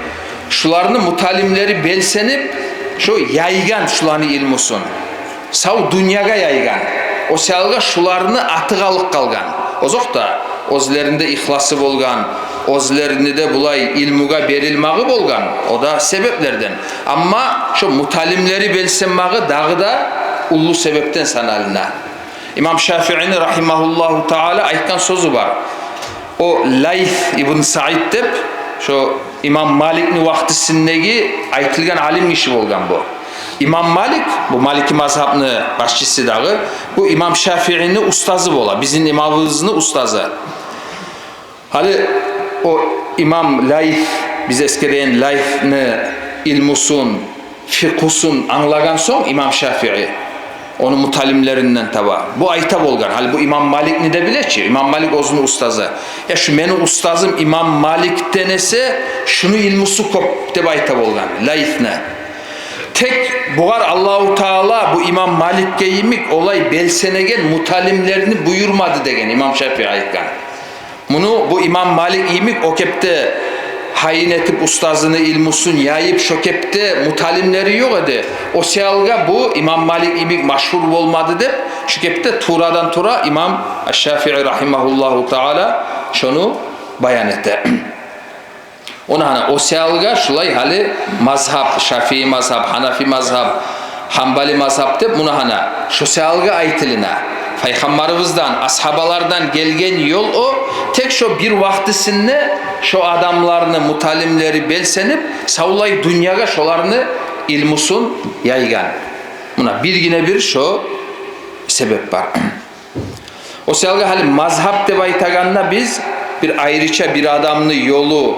Шуланы муталимлери белсенип, шо яйгъан шуланы илмусун. Сав дюньягъа яйгъан. О саялгъа шуланы аты къалып къалгъан. Озокъда, оьзлеринде ихласы болгъан, оьзлеринде де булай илмугъа берилмеги болгъан, о да себеплерден. Амма шо муталимлери белсенмеги дагъы да уллу себепден саналына. Имам Шафиини, рагьимагьуллагьу таала, айтгъан сёзю бар. О Лайс ибн Саид деп, шо имам Маликни вакътисиндеги айтылгъан алим гиши болгъан бу. Имам Малик, бу Малики мазгьабны башчысы дагъы, бу имам Шафиини устазы бола, бизин имамыбызны устазы. Гьали о имам Лайс, биз эсгерген Лайсни илмусун, фикъгьусун англагъан сонг имам Шафии, ону муталимлеринден таба, бу айта болгъан, гьали бу имам Маликни де биле чи, имам Малик оьзюню устазы. Я, шу мени устазым имам Маликден эсе, шуну илмусу кёп деп айта болгъан Лайсни. Тек бугъар Аллагьу Таала бу имам Маликге йимик олай белсенеген муталимлерни буюрмады деген имам Шафии айтгъан. Муну бу имам Малик йимик о кепде гьайын этип, устазыны илмусун яйып, шо кепде муталимлери ёкъ эди. О саялгъа бу имам Малик йимик машгьур болмады деп, шо кепде турадан-тура имам Аш-Шафии, рагьимагьуллагьу таала, шону баян эте. Ону гьана, о саялгъа шулай гьали мазгьаб, Шафии мазгьаб, Гьанафи мазгьаб, Гьанбали мазгьаб деп, муну гьана, шо саялгъа айтылына. Пайхаммарыбыздан, асгьабалардан гелген ёл о, тек шо бир вакътисинде шо адамланы муталимлери белсенип, савлай дюньягъа шоланы илмусун яйгъан. Муна биргине бир шо себеп бар. О саялгъа гьали мазгьаб деп айтагъанда биз бир айрыча бир адамны ёлу,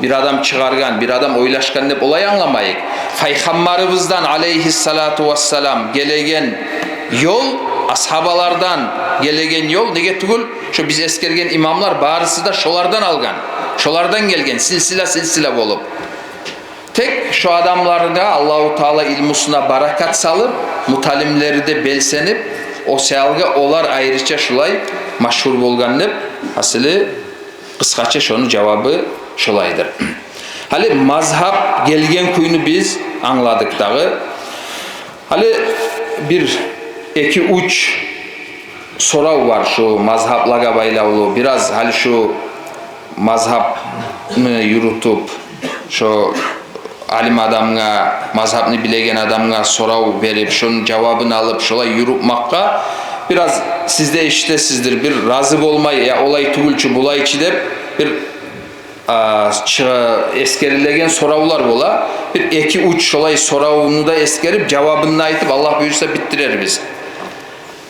бир адам чыгъаргъан, бир адам ойлашгъан деп олай англамайыкъ. Пайхаммарыбыздан, алейгьиссалату вассалам, гелеген ёл, асгьабалардан гелеген ёл, неге тюгюл, шо биз эсгерген имамлар барысы да шолардан алгъан, шолардан гелген, силсила-силсила болуп. Тек шо адамларгъа Аллагьу Таала илмусуна баракат салып, муталимлери де белсенип, о саялгъа олар айрыча шулай машгьур болгъан деп, гьасили, къысгъача шону жавабы шолайдыр. Гьали мазгьап гелген кюйню биз англадыкъ дагъы. Гьали бир эки-уьч сорав бар шу мазгьаплагъа байлавлу. Бираз гьали шу мазгьапны юрютюп, шо алим адамгъа, мазгьапны билеген адамгъа сорав берип, шону жавабын алып, шолай юрютмекге бираз сиз де эшитесиздир, бир рази болмай, я олай тюгюл чю, булай чы деп, бир а, чы-, эсгерилеген соравлар бола. Бир эки-уьч шолай соравну да эсгерип, жавабын да айтып, Аллагь буюрса, битдирербиз.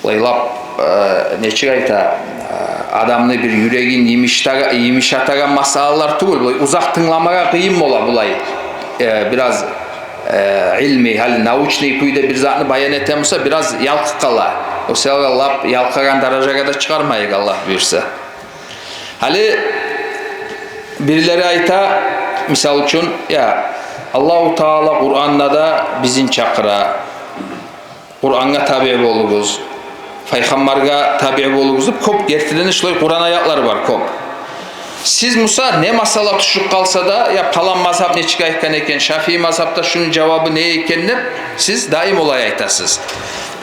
Булай лап, э, нечик айта, э, адамны бир юрегин йымышта-, йымышатагъан масъалалар тюгюл. Булай узакъ тынгламагъа къыйын бола булай. Э, бираз, э, илмий, гьали научный кюйде бир затны баян этемиса, бираз ялкъып къала. О саялгъа лап ялкъагъан даражагъа да чыгъармайыкъ, Аллагь буюрса. Гьали бирлери айта, мисал учун, я, Аллагьу Таала Къуранда да бизин чакъыра, Къурангъа табиъ болугъуз, пайхаммаргъа табиъ болугъуз деп, кёп гертиден де шулай Къуран аятлар бар, кёп. Сиз буса не масъала тюшюп къалса да, я палан мазгьап нечик айтгъан экен, Шафии мазгьапда шуну жавабы не экен деп, сиз даим олай айтасыз.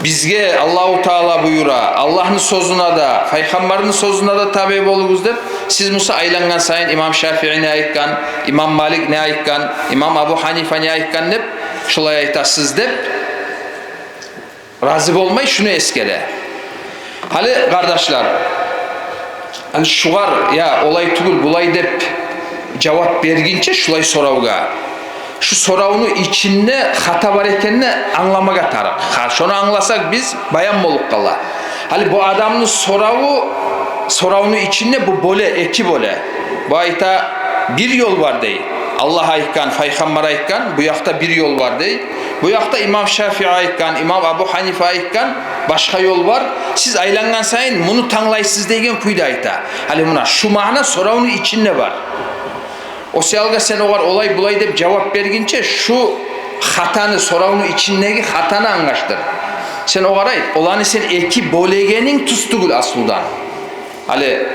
Бизге Аллагьу Таала буюра, Аллагьны сёзюне де, пайхаммарны сёзюне де табиъ болугъуз деп, сиз буса айлангъан сайын имам Шафии не айтгъан, имам Малик не айтгъан, имам Абу Гьанифа не айтгъан деп, шулай айтасыз деп, рази болмай, шуну эсгере. Гьали, къардашлар, гьали шугъар, я олай тюгюл, булай деп жавап бергинче шулай соравгъа, шу соравну ичинде хата бар экенни англамагъа тарыкъ. Гьа, шону англасакъ, биз баян болуп къала. Гьали бу адамны сораву, соравну ичинде бу бёле, эки бёле. Бу айта, бир ёл бар дей. Аллагь айтгъан, пайхаммар айтгъан, бу якъда бир ёл бар дей. Бу якъда имам Шафии айтгъан, имам Абу Гьанифа айтгъан, башгъа ёл бар. Сиз айлангъан сайын муну танглайсыз деген кюйде айта. Гьали муна шу маъна соравну ичинде бар. О саялгъа сен огъар олай-булай деп жавап бергинче, шу хатаны, соравну ичиндеги хатаны англашдыр. Сен огъар айт, оланы сен эки бёлегенинг тюз тюгюл аслудан. Гьали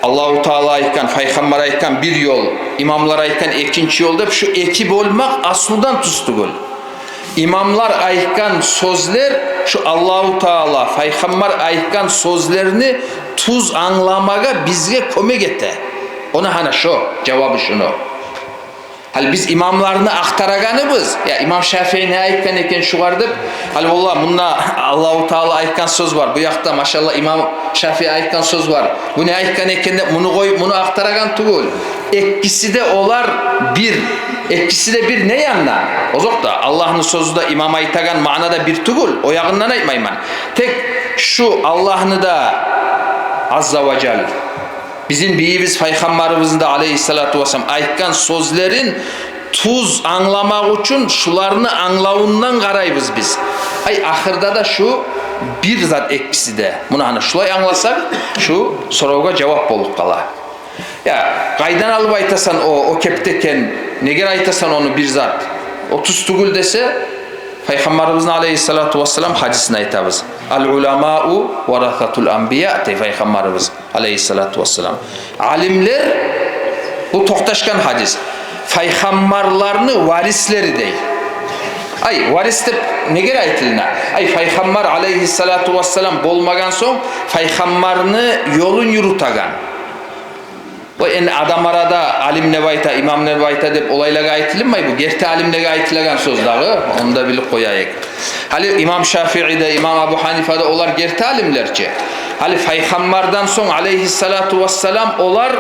Аллагьу Таала айтгъан, пайхаммар айтгъан бир ёл, имамлар айтгъан экинчи ёл деп, шу эки бёлмек аслудан тюз тюгюл. Имамлар айтгъан сёзлер, шу Аллагьу Таала, пайхаммар айтгъан сёзлерни тюз англамагъа бизге кёмек эте. Ону гьана шо, жавабы шуну. Гьали биз имамланы ахтарагъаныбыз, я имам Шафии не айтгъан экен шугъар деп, гьали валлагь, мунда Аллагьу Таала айтгъан сёз бар, бу якъда, машаллагь, имам Шафии айтгъан сёз бар, бу не айтгъан экен деп, муну къоюп, муну ахтарагъан тюгюл. Экиси де олар бир, экиси де бир не яндан? Озокъда, Аллагьны сёзю де, имам айтагъан маъна да бир тюгюл, о ягъындан айтмайман. Тек шу Аллагьны да, азза ва жал, бизин бийибиз пайхаммарыбызны да, алейгьиссалату вассалам, айтгъан сёзлерин тюз англамакъ учун шуланы англавундан къарайбыз биз. Ай, ахырда да шу бир зат экиси де. Муну гьана шулай англасакъ, шу соравгъа жавап болуп къала. Я, къайдан алып айтасан о, о кепде экен, неге айтасан ону бир зат? О тюз тюгюл десе, пайхаммарыбызны, алейгьиссалату вассалам, гьадисин айтабыз. «Ал-уламау варасатул анбия», дей пайхаммарыбыз, алейгьиссалату вассалам. Алимлер, бу токъташгъан гьадис, пайхаммарланы варислери дей. Ай, варис деп неге айтылына? Ай, пайхаммар, алейгьиссалату вассалам, болмагъан сонг, пайхаммарны ёлун юрютеген. О, энни адам арада алим деп айта, имам деп айта деп олайлагъа айтылынмай, бу герти алимлеге айтылагъан сёз дагъы, ону да билип къояйыкъ. Гьали имам Шафии де, имам Абу Гьанифа да, олар герти алимлер чи. Гьали пайхаммардан сонг, алейгьиссалату вассалам, олар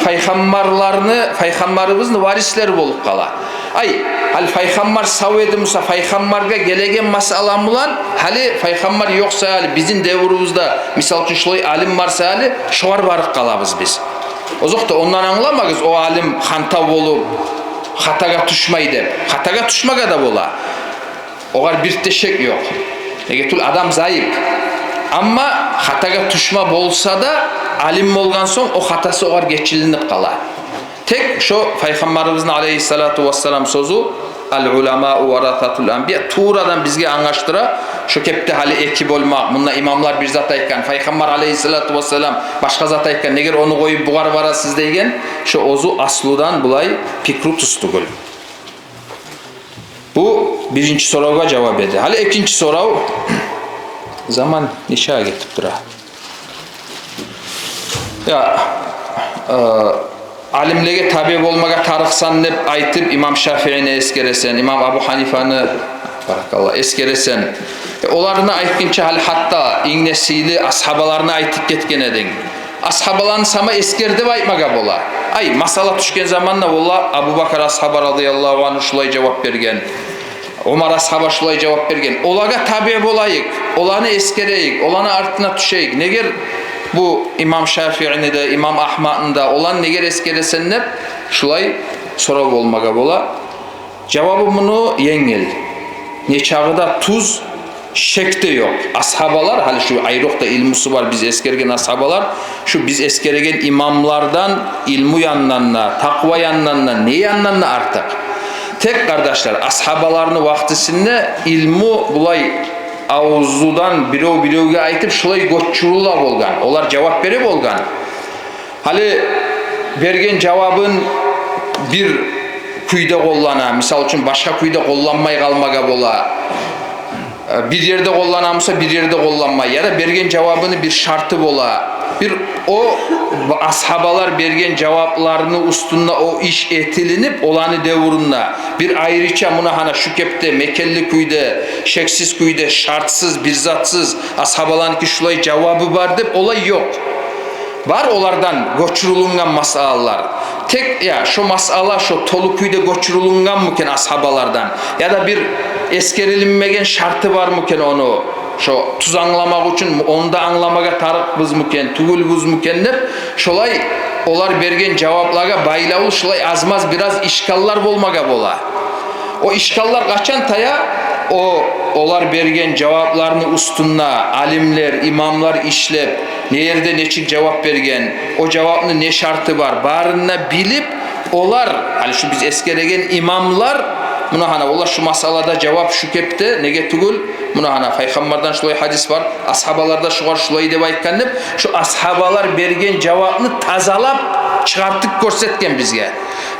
пайхаммарланы, пайхаммарыбызны варислери болуп къала. Ай, гьали пайхаммар сав эди буса, пайхаммаргъа гелеген масъала булан, гьали пайхаммар ёкъ саялы, бизин девюрюбюзде, мисал учун, шулай алим бар саялы, шогъар барып къалабыз биз. Озокъда, ондан англамагъыз, о алим хантав болуп, хатагъа тюшмей деп. Хатагъа тюшмеге де бола. Огъар бир де шек ёкъ. Неге тюгюл, адам зайып. Амма хатагъа тюшме болса да, алим болгъан сонг, о хатасы огъар гечилинип къала. Тек шо Пайхаммарыбызны алейгьиссалату вассалам сёзю: «Ал-уламау варасатул анбия» туврадан бизге англашдыра. Шо кепде гьали эки болмакъ, мунда имамлар бир зат айтгъан, Пайхаммар алейгьиссалату вассалам башгъа зат айтгъан, негер ону къоюп бугъар барасыз деген, шо оьзю аслудан булай пикру тюз тюгюл. Бу биринчи соравгъа жавап эди. Гьали экинчи сорав. Заман нече гетип тура? Я, э, алимлеге табиъ болмагъа тарыкъсан деп айтып, имам Шафиини эсгересен, имам Абу Гьанифаны, баракалла, эсгересен. Э, оланы айтгъынча, гьали гьатта инг де сыйлы асгьабаланы айтып гетген эдинг. Асгьабаланы сама эсгер деп айтмагъа бола. Ай, масъала тюшген заманда, валла, Абубакар асгьаба радияллагьу ангьу шулай жавап берген, Умар асгьаба шулай жавап берген. Олагъа табиъ болайыкъ, оланы эсгерейик, оланы артына тюшейик. Негер бу имам Шафиини де, имам Агьмадны да, оланы негер эсгересен деп, шулай сорав болмагъа бола. Жавабы муну енгил. Нечакъы да тюз, шек де ёкъ. Асгьабалар, гьали шу айрокъда илмусу бар биз эсгерген асгьабалар, шу биз эсгерген имамлардан илму янындан да, такъва янындан да, не янындан да артыкъ. Тек, къардашлар, асгьабаланы вакътисинде илму булай авзудан бирев биревге айтып, шулай гёчюрюле болгъан. Олар жавап бере болгъан. Гьали берген жавабын бир кюйде къоллана, мисал учун, башгъа кюйде къолланмай къалмагъа бола. Э, бир ерде къоллана буса, бир ерде къолланмай, яда берген жавабыны бир шарты бола. Бир о асгьабалар берген жавапларыны уьстюнде о иш этилинип, оланы девюрюнде бир айрыча, муна гьана шу кепде мекенли кюйде, шексиз кюйде, шартсыз, бир затсыз, асгьабаланыки шулай жавабы бар деп, олай ёкъ. Бар олардан гёчюрюлюнген масъалалар. Тек, я, шо масъала шо толу кюйде гёчюрюлюнген микен асгьабалардан? Яда бир эсгерилинмеген шарты бар микен ону? Шо тюз англамакъ учун, ону да англамагъа тарыкъбыз микен, тюгюлбюз микен деп, шолай олар берген жаваплагъа байлавлу шолай аз-маз бираз ишкаллар болмагъа бола. О ишкаллар къачан тая? О, олар берген жавапланы уьстюнде алимлер, имамлар ишлеп, не ерде нечик жавап берген, о жавапны не шарты бар, барын да билип, олар, гьали шу биз эсгерген имамлар, муна гьана, олар шу масъалада жавап шу кепде, неге тюгюл, муна гьана, Пайхаммардан шулай гьадис бар, асгьабалар да шугъар шулай деп айтгъан деп, шу асгьабалар берген жавапны тазалап, чыгъартып гёрсетген бизге.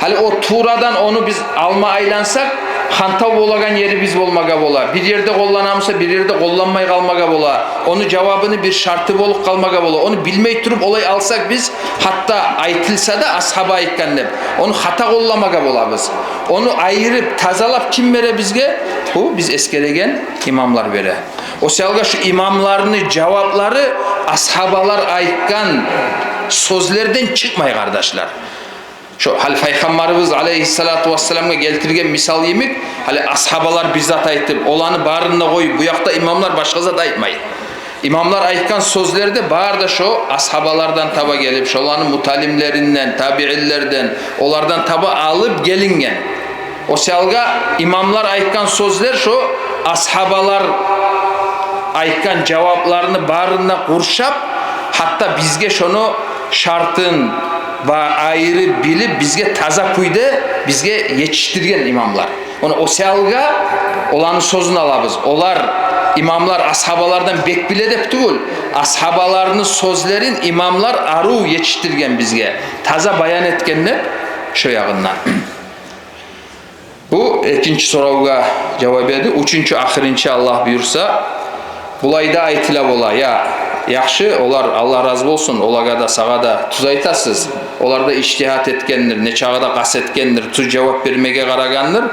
Гьали о туврадан ону биз алма айлансакъ, хантав болагъан ерибиз болмагъа бола. Бир ерде къоллана буса, бир ерде къолланмай къалмагъа бола. Ону жавабыны бир шарты болуп къалмагъа бола. Ону билмей туруп олай алсакъ биз, гьатта айтылса да асгьаба айтгъан деп, ону хата къолламагъа болабыз. Ону айырып, тазалап ким бере бизге? Бу биз эсгерген имамлар бере. О саялгъа шу имамланы жаваплары асгьабалар айтгъан сёзлерден чыкъмай, къардашлар. Шо гьали Пайхаммарыбыз алейгьиссалату вассаламгъа гелтирген мисал йимик, гьали асгьабалар бир зат айтып, оланы барын да къоюп, бу якъда имамлар башгъа зат айтмай. Имамлар айтгъан сёзлер де бары да шо асгьабалардан таба гелип, шоланы муталимлеринден, табиинлерден, олардан таба алып гелинген. О саялгъа имамлар айтгъан сёзлер, шо асгьабалар айтгъан жавапланы барын да къуршап, гьатта бизге шону шартын ва айырып билип, бизге таза кюйде бизге етишдирген имамлар. Ону о саялгъа оланы сёзюн алабыз. Олар, имамлар, асгьабалардан бек биле деп тюгюл, асгьабаланы сёзлерин имамлар арив етишдирген бизге, таза баян этген деп, шо ягъындан. Бу экинчи соравгъа жавап эди. Уьчюнчю, ахырынчы, Аллагь буюрса, булай да айтыла бола: я, яхшы, олар, Аллагь рази болсун, олагъа да, сагъа да тюз айтасыз. Олар да ижтигьат этгендир, нечакъы да къаст этгендир, тюз жавап бермеге къарагъандыр.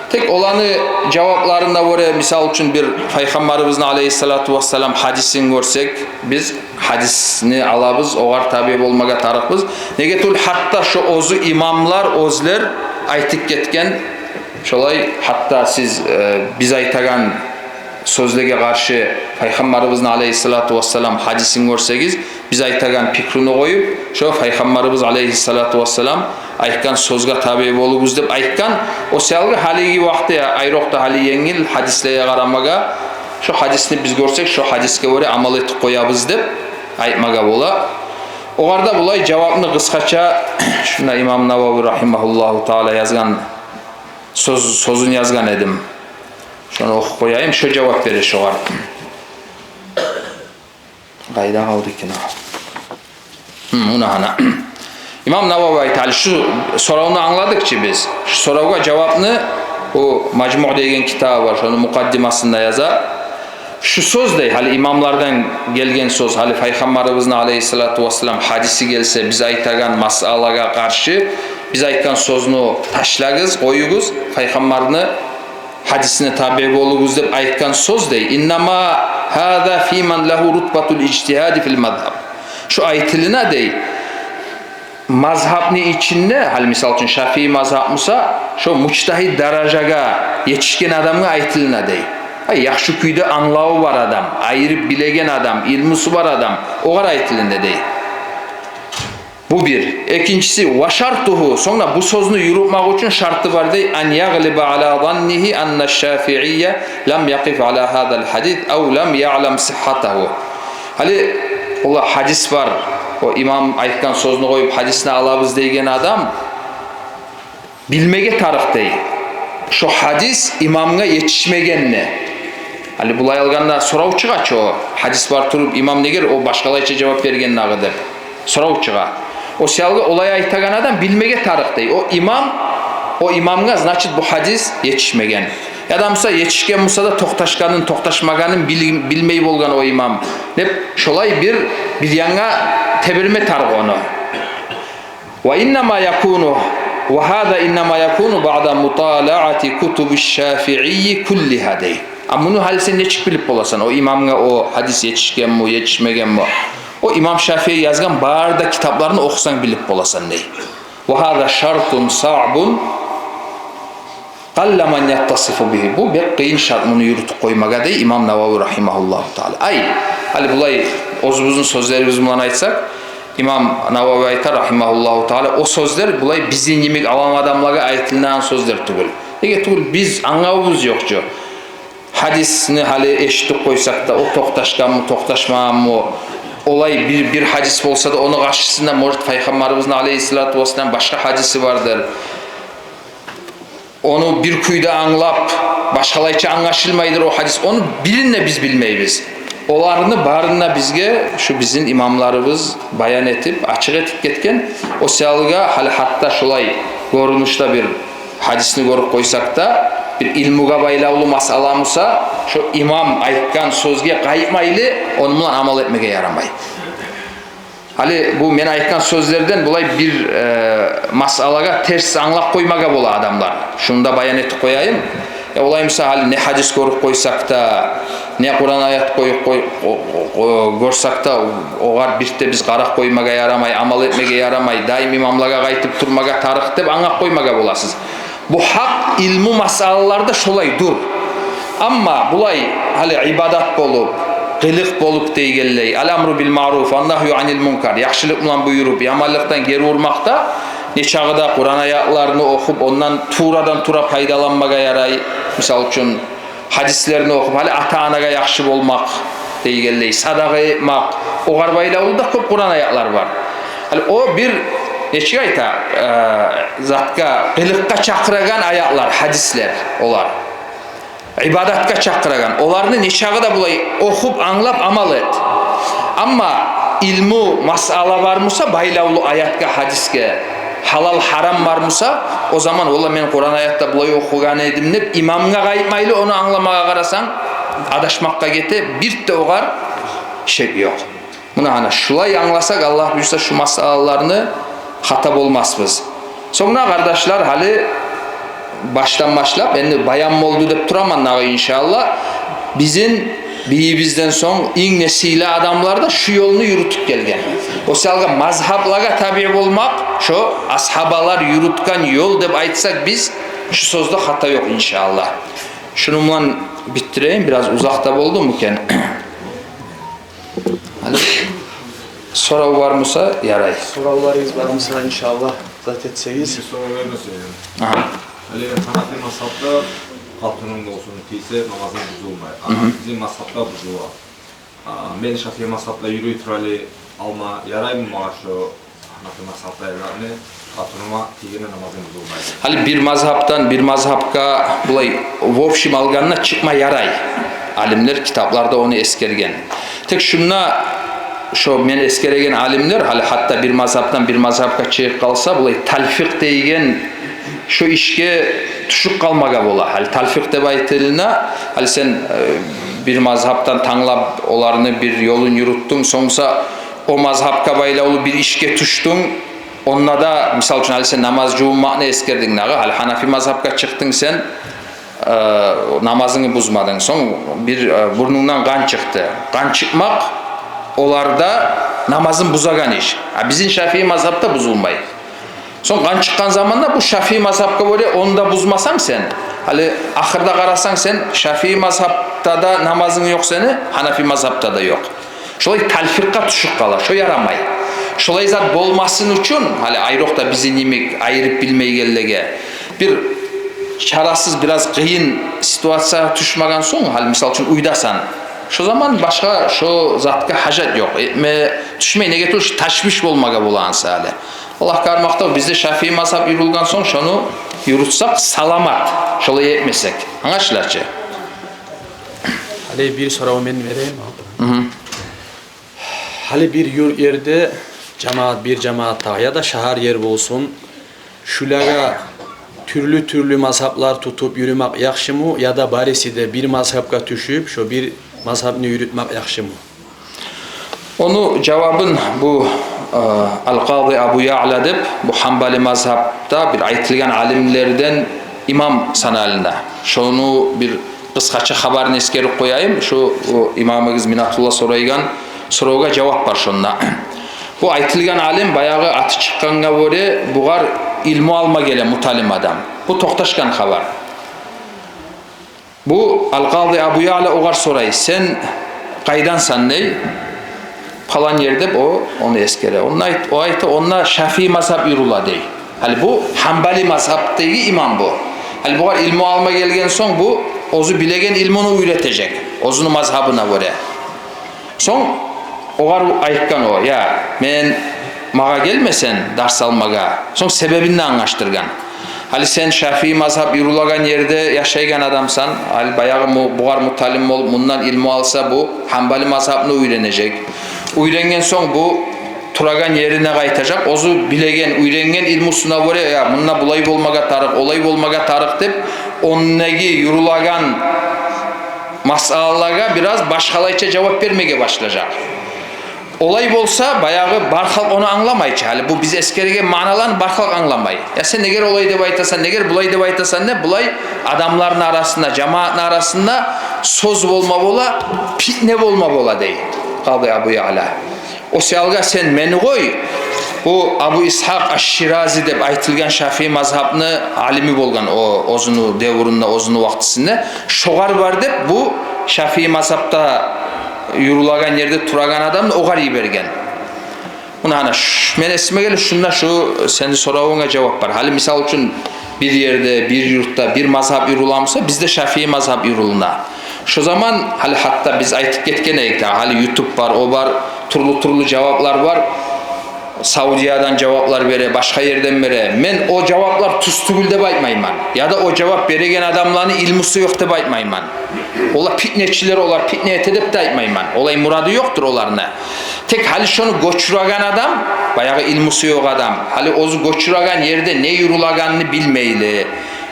Тек оланы жавапларына гёре, мисал учун, бир Пайхаммарыбызны алейгьиссалату вассалам гьадисин гёрсек, биз гьадисни алабыз, огъар табиъ болмагъа тарыкъбыз. Неге тюгюл, гьатта шо оьзю имамлар оьзлер айтып гетген, шолай, гьатта сиз, э, биз айтагъан сёзлеге къаршы Пайхаммарыбызны алейгьиссалату вассалам гьадисин гёрсегиз, биз айтагъан пикруну къоюп, шо Пайхаммарыбыз алейгьиссалату вассалам айтгъан сёзге табиъ болугъуз деп айтгъан. О саялгъа гьалиги вакътиде, айрокъда гьали енгил гьадислеге къарамагъа, шо гьадисни биз гёрсек, шо гьадисге гёре амал этип къоябыз деп айтмагъа бола. Огъар да булай жавапны къысгъача, шунда имам Навави рагьимагьуллагьу таала язгъан сёз, сёзюн язгъан эдим. Шону охуп къояйым, шо жавап бере шогъар. Къайда къалды экен о? Гьм, муна гьана. Имам Навави айта, гьали шу соравну англадыкъ чы биз. Шу соравгъа жавапны о «Мажмуъ» деген китабы бар, шону мукъаддимасында яза. Шу сёз дей, гьали имамлардан гелген сёз, гьали Пайхаммарыбызны алайгьиссалату вассалам гьадиси гелсе, биз айтагъан масъалагъа къаршы, биз айтгъан сёзню ташлагъыз, къоюгъуз, Пайхаммарны гьадисине табиъ болугъуз деп айтгъан сёз дей. Иннама гьаза фи ман лагьу рутбатул ижтигьади фил мазгьаб. Шу айтылына дей, мазгьабны ичинде, гьали мисал учун Шафии мазгьаб буса, шо мужтагьид даражагъа етишген адамгъа айтылына дей. Ай, яхшы кюйде англаву бар адам, айырып билеген адам, илмусу бар адам, огъар айтылына дей. Бу бир. Экинчиси, ва шартугьу, сонг да бу сёзню юрютмек учун шарты бар дей, ан ягълиба ала заннигьи анна шафиия лам якъиф ала гьазал гьадис ав лам яълам сигьгьатагьу. Гьали, ола гьадис бар, о имам айтгъан сёзню къоюп, гьадисни алабыз деген адам билмеге тарыкъ дей, шо гьадис имамгъа етишмегенни. Гьали булай алгъанда сорав чыгъа чы, о гьадис бар туруп, имам негер о башгъалайча жавап берген дагъы деп сорав чыгъа. О саялгъа олай айтагъан адам билмеге тарыкъ дей, о имам, о имамгъа, значит, бу гьадис етишмеген. Яда буса етишген буса да, токъташгъанын, токъташмагъанын бил-, билмей болгъан о имам деп, шолай бир, бир янгъа теберме тарыкъ ону. Ва иннама якуну, ва гьаза иннама якуну баъда муталаати кутуби шафиии куллигьа дей. А муну гьали сен нечик билип боласан? О имамгъа о гьадис етишгенми, етишмегенми? О имам Шафии язгъан бары да китапларын охусанг билип боласан дей. Ва гьаза шартун саъбун къалла ман яттасифу бигьи. Бу бек къыйын шарт, муну юрютюп къоймагъа дей имам Навави рагьимагьуллагьу таала. Ай, гьали булай оьзюбюзню сёзлерибиз булан айтсакъ, имам Навави айта рагьимагьуллагьу таала, о сёзлер булай бизин йимик авам адамлагъа айтылынагъан сёзлер тюгюл. Неге тюгюл, биз англавубуз ёкъ чу. Гьадисни гьали эшитип къойсакъ да, о токъташгъанмы, токъташмагъанмы, олай бир, бир гьадис болса да, ону къаршысында, может, Пайхаммарыбызны алайгьиссалату вассалам башгъа гьадиси бардыр. Ону бир кюйде англап, башгъалайча англашылмайдыр о гьадис. Ону бирин де биз билмейбиз. Оланы барын да бизге шу бизин имамларыбыз баян этип, ачыкъ этип гетген. О саялгъа гьали гьатта шулай гёрюнюшде бир гьадисни гёрюп къойсакъ да, бир илмугъа байлавлу масъала буса, шо имам айтгъан сёзге къайтмайлы, ону булан амал этмеге ярамай. Гьали бу мен айтгъан сёзлерден булай бир, э, масъалагъа терс англап къоймагъа бола адамлар. Шуну да баян этип къояйым. Э, олай буса, гьали не гьадис гёрюп къойсакъ да, не Къуран аят къоюп къой-, о-, о-, о-, гёрсек де, огъар бирт де биз къарап къоймагъа ярамай, амал этмеге ярамай, дайым имамлагъа къайтып турмагъа тарыкъ деп англап къоймагъа боласыз. Бу гьакъ илму масъалаларда шолай дюр. Амма булай гьали ибадат болуп, къылыкъ болуп дегенлей, ал-амру бил маъруф, ан-нагью анил мункар, яхшылыкъ булан буюруп, яманлыкъдан гери урмакъда, нечакъы да Къуран аятларыны охуп, ондан туврадан-тувра пайдаланмагъа ярай. Мисал учун, гьадислерин охуп, гьали ата-анагъа яхшы болмакъ дегенлей, садагъа этмек, огъар байлавлу да кёп Къуран аятлар бар. Гьали о бир, нечик айта, э, затгъа, къылыкъгъа чакъырагъан аятлар, гьадислер олар. Ибадатгъа чакъырагъан. Оланы нечакъы да булай охуп, англап, амал эт. Амма илму масъала бар буса, байлавлу аятгъа, гьадисге, гьалал-гьарам бар буса, о заман, валлагь, мен Къуран аятда булай охугъан эдим деп, имамгъа къайтмайлы ону англамагъа къарасанг, адашмакъгъа гете, бирт де огъар шек ёкъ. Муна гьана шулай англасакъ, Аллагь буюрса, шу масъалаланы, хата болмасбыз. Сонг да, къардашлар, гьали башдан башлап, энди баян болду деп тураман дагъы, иншааллагь. Бизин бийибизден сонг инг де сыйлы адамлар да шу ёлну юрютюп гелген. О саялгъа мазгьаблагъа табиъ болмакъ, шо асгьабалар юрютген ёл деп айтсакъ биз, шу сёзде хата ёкъ, иншааллагь. Шуну булан битдирейим, бираз узакъ да болдуму экен? Гьали сорав бар буса, ярай. Соравларыгъыз бар буса, иншааллагь, зат этсегиз. Бир сорав бермесе, я. Агьа. Гьали гьанафи мазгьабда къалтырынг болсун тийсе, намазынг бузулмай. А, мгм, бизин мазгьабда бузула. А, мен Шафии мазгьабда юрюй туралы, Алма яраймы магъа шо гьанафи мазгьабдагъыланы, къатыныма тийгенде намазым бузулмай? Гьали бир мазгьабдан бир мазгьабгъа булай в общем алгъанда чыкъма ярай. Алимлер китапларда ону эсгерген. Тек шунда шо мен эсгереген алимлер, гьали гьатта бир мазгьабдан бир мазгьабгъа чыгъып къалса, булай талфикъ дейген шо ишге тюшюп къалмагъа бола. Гьали талфикъ деп айтылына, гьали сен, э, бир мазгьабдан танглап, оланы бир ёлун юрютдюнг, сонг буса о мазгьабгъа байлавлу бир ишге тюшдюнг, онда да, мисал учун, гьали сен намаз жувунмакъны эсгердинг дагъы, гьали гьанафи мазгьабгъа чыкъдынг сен, э, намазынгны бузмадынг. Сонг бир, э, бурнунгдан къан чыкъды. Къан чыкъмакъ оларда намазын бузагъан иш. А бизин шафии мазгьабда бузулмай. Сонг къан чыкъгъан заманда бу шафии мазгьабгъа гёре, ону да бузмасанг сен, гьали ахырда къарасанг сен, шафии мазгьабда да намазынг ёкъ сени, гьанафи мазгьабда да ёкъ. Шолай талфикъгъа тюшюп къала, шо ярамай. Шолай зат болмасын учун, гьали айрокъда бизин йимик айырып билмейгенлеге, бир чарасыз, бираз къыйын ситуациягъа тюшмеген сонг, гьали мисал учун уьйдесен, шо заман башгъа шо затгъа гьажат ёкъ. Этме тюшмей, неге тюгюл шо ташвиш болмагъа бола анса гьали. Аллагьгъа гьар макътав, бизде шафии мазгьаб юрюлген сонг, шону юрютсек саламат, шолай этмесек. Англашыла чы? Гьали бир сорав мен берейим. Мгм. Гьали бир юрт ерде жамаат, бир жамаатда яда шагьар ер болсун, шулагъа тюрлю-тюрлю мазгьаблар тутуп юрюмек яхшымы, яда бариси де бир мазгьабгъа тюшюп, шо бир мазгьабны юрютмек яхшымы? Ону жавабын бу, э, Ал-Къади Абу Яъла деп, бу гьанбали мазгьабда бир айтылгъан алимлерден имам саналына. Шону бир къысгъача хабарын эсгерип къояйым. Шу, о, имамыгъыз Минатулла сорайгъан соравгъа жавап бар шонда. Бу айтылгъан алим баягъы аты чыкъгъангъа гёре бугъар илму алма геле муталим адам. Бу токъташгъан хабар. Бу Ал-Къади Абу Яъла огъар сорай: «Сен къайдансан?» — дей. «Палан ер», — деп о, ону эсгере. Онда айт-, о айта: «Онда шафии мазгьаб юрюле», — дей. Гьали бу гьанбали мазгьабдагъы имам бу. Гьали бугъар илму алма гелген сонг, бу оьзю билеген илмуну уьйретежек оьзюню мазгьабына гёре. Сонг огъар айтгъан о: «Я, мен, магъа гелме сен дарс алмагъа». Сонг себебин де англашдыргъан. Гьали сен шафии мазгьаб юрюлеген ерде яшайгъан адамсан, гьали баягъы му-, бугъар муталим болуп, мундан илму алса, бу гьанбали мазгьабны уьйренежек. Уьйренген сонг бу турагъан ерине къайтажакъ, оьзю билеген, уьйренген илмусуна гёре: «Я, мунда булай болмагъа тарыкъ, олай болмагъа тарыкъ», — деп, ондагъы юрюлеген масъалалагъа бираз башгъалайча жавап бермеге башлажакъ. Олай болса, баягъы бар халкъ ону англамай чы. Гьали бу биз эсгерген маъналаны бар халкъ англамай. «Я сен негер олай деп айтасан, негер булай деп айтасан?» — деп, булай адамланы арасында, жамаатны арасында сёз болма бола, питне болма бола, дей Къади Абу Яъла. О саялгъа сен мени къой, бу Абу Исгьакъ аш-Ширази деп айтылгъан шафии мазгьабны алими болгъан о, оьзюню девюрюнде, оьзюню вакътисинде. Шогъар бар деп, бу шафии мазгьабда юрюлеген ерде турагъан адамны огъар йиберген. Муна гьана ш-, мен эсиме геле, шунда шу сени соравунга жавап бар. Гьали, мисал учун, бир ерде, бир юртда бир мазгьаб юрюле буса, бизде шафии мазгьаб юрюлюне. Шо заман, гьали гьатта биз айтып гетген эдик дагъы, гьали ютуб бар, о бар, тюрлю-тюрлю жаваплар бар. Саудиядан жаваплар бере, башгъа ерден бере. Мен о жаваплар тюз тюгюл деп айтмайман. Яда о жавап береген адамланы илмусу ёкъ деп айтмайман. Олар питнечилер, олар питне эте деп де айтмайман. Олай мурады ёкъдур оланы. Тек гьали шону гёчюреген адам, баягъы илмусу ёкъ адам, гьали оьзю гёчюреген ерде не юрюлегенни билмейли,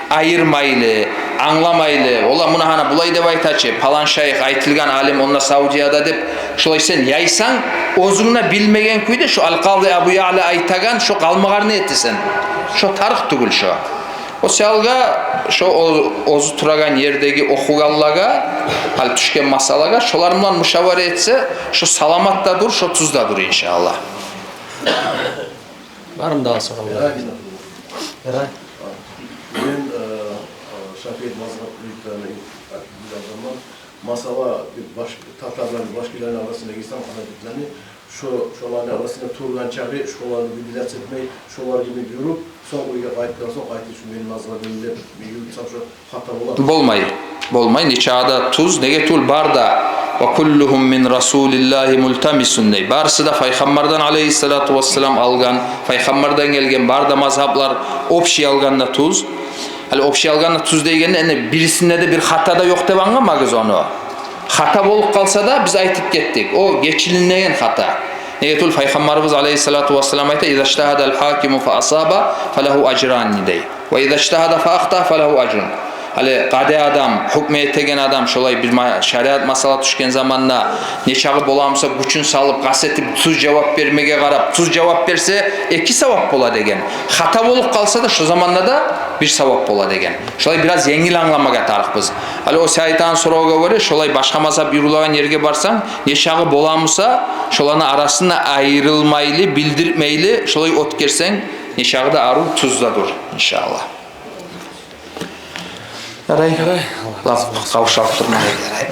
айырмайлы, англамайлы. Олар муна гьана булай деп айта чы, палан шайых, айтылгъан алим онда Саудияда деп, шолай сен яйсанг, оьзюнг де билмеген кюйде шо Ал-Къади Абу Яъла айтагъан шо къалмагъарны этесен. Шо тарыкъ тюгюл шо. О саялгъа шо о-, оьзю турагъан ердеги охугъанлагъа, гьали тюшген масъалагъа, шолар булан мушавара этсе, шо саламат да дур, шо тюз да дур, иншааллагь. Бармы дагъы соравлар? Ярай. Ярай. Мен, э, э, шафии мазгьаб юртуна бир адамман. Масала, бир баш-, татарланы, башкъырланы арасына гирсем, гьана бирлени, шо, шоланы арасында тургъан чакъы, шоланы бир биле этмей, шолар йимик юрюп, сонг уьйге къайтгъан сонг, къайтып шо мени мазгьабым деп бир юрютсем, шо хата боламы? Болмай. болмай, нечакъы да тюз, неге тюгюл бар да, «Ва куллугьум мин Расулиллагьи мультабисун» дей. Барысы да Пайхаммардан алайгьиссалату вассалам алгъан, Пайхаммардан гелген бар да мазгьаплар общий алгъанда тюз. Гьали общий алгъанда тюз дегенде, энни бирисинде де бир хата да ёкъ деп англамагъыз ону. Хата болуп къалса да, биз айтып гетдик, о гечилинеген хата. Неге тюгюл Пайхаммарыбыз алайгьиссалату вассалам айта: «Иза ижтагьадал гьакиму фа асаба, фалагьу ажрани» дей. «Ва иза ижтагьада фа ахтаа, фалагьу ажрун». Гьали къади адам, гьукму этеген адам, шолай бир ма-, шариат масъала тюшген заманда, нечакъы боламыса гючюн салып, къаст этип, тюз жавап бермеге къарап, тюз жавап берсе, эки савап бола деген. Хата болуп къалса да, шо заманда да бир савап бола деген. Шолай бираз енгил англамагъа тарыкъбыз. Гьали о сен айтагъан соравгъа гёре, шолай башгъа мазгьап юрюлеген ерге барсанг, нечакъы боламыса, шоланы арасында айрылмайлы, билдиртмейли, шолай оьтгерсенг, нечакъы да арив, тюз да дюр, иншааллагь. Ярай. Ярай. Лап къавшап турмай. Ярай.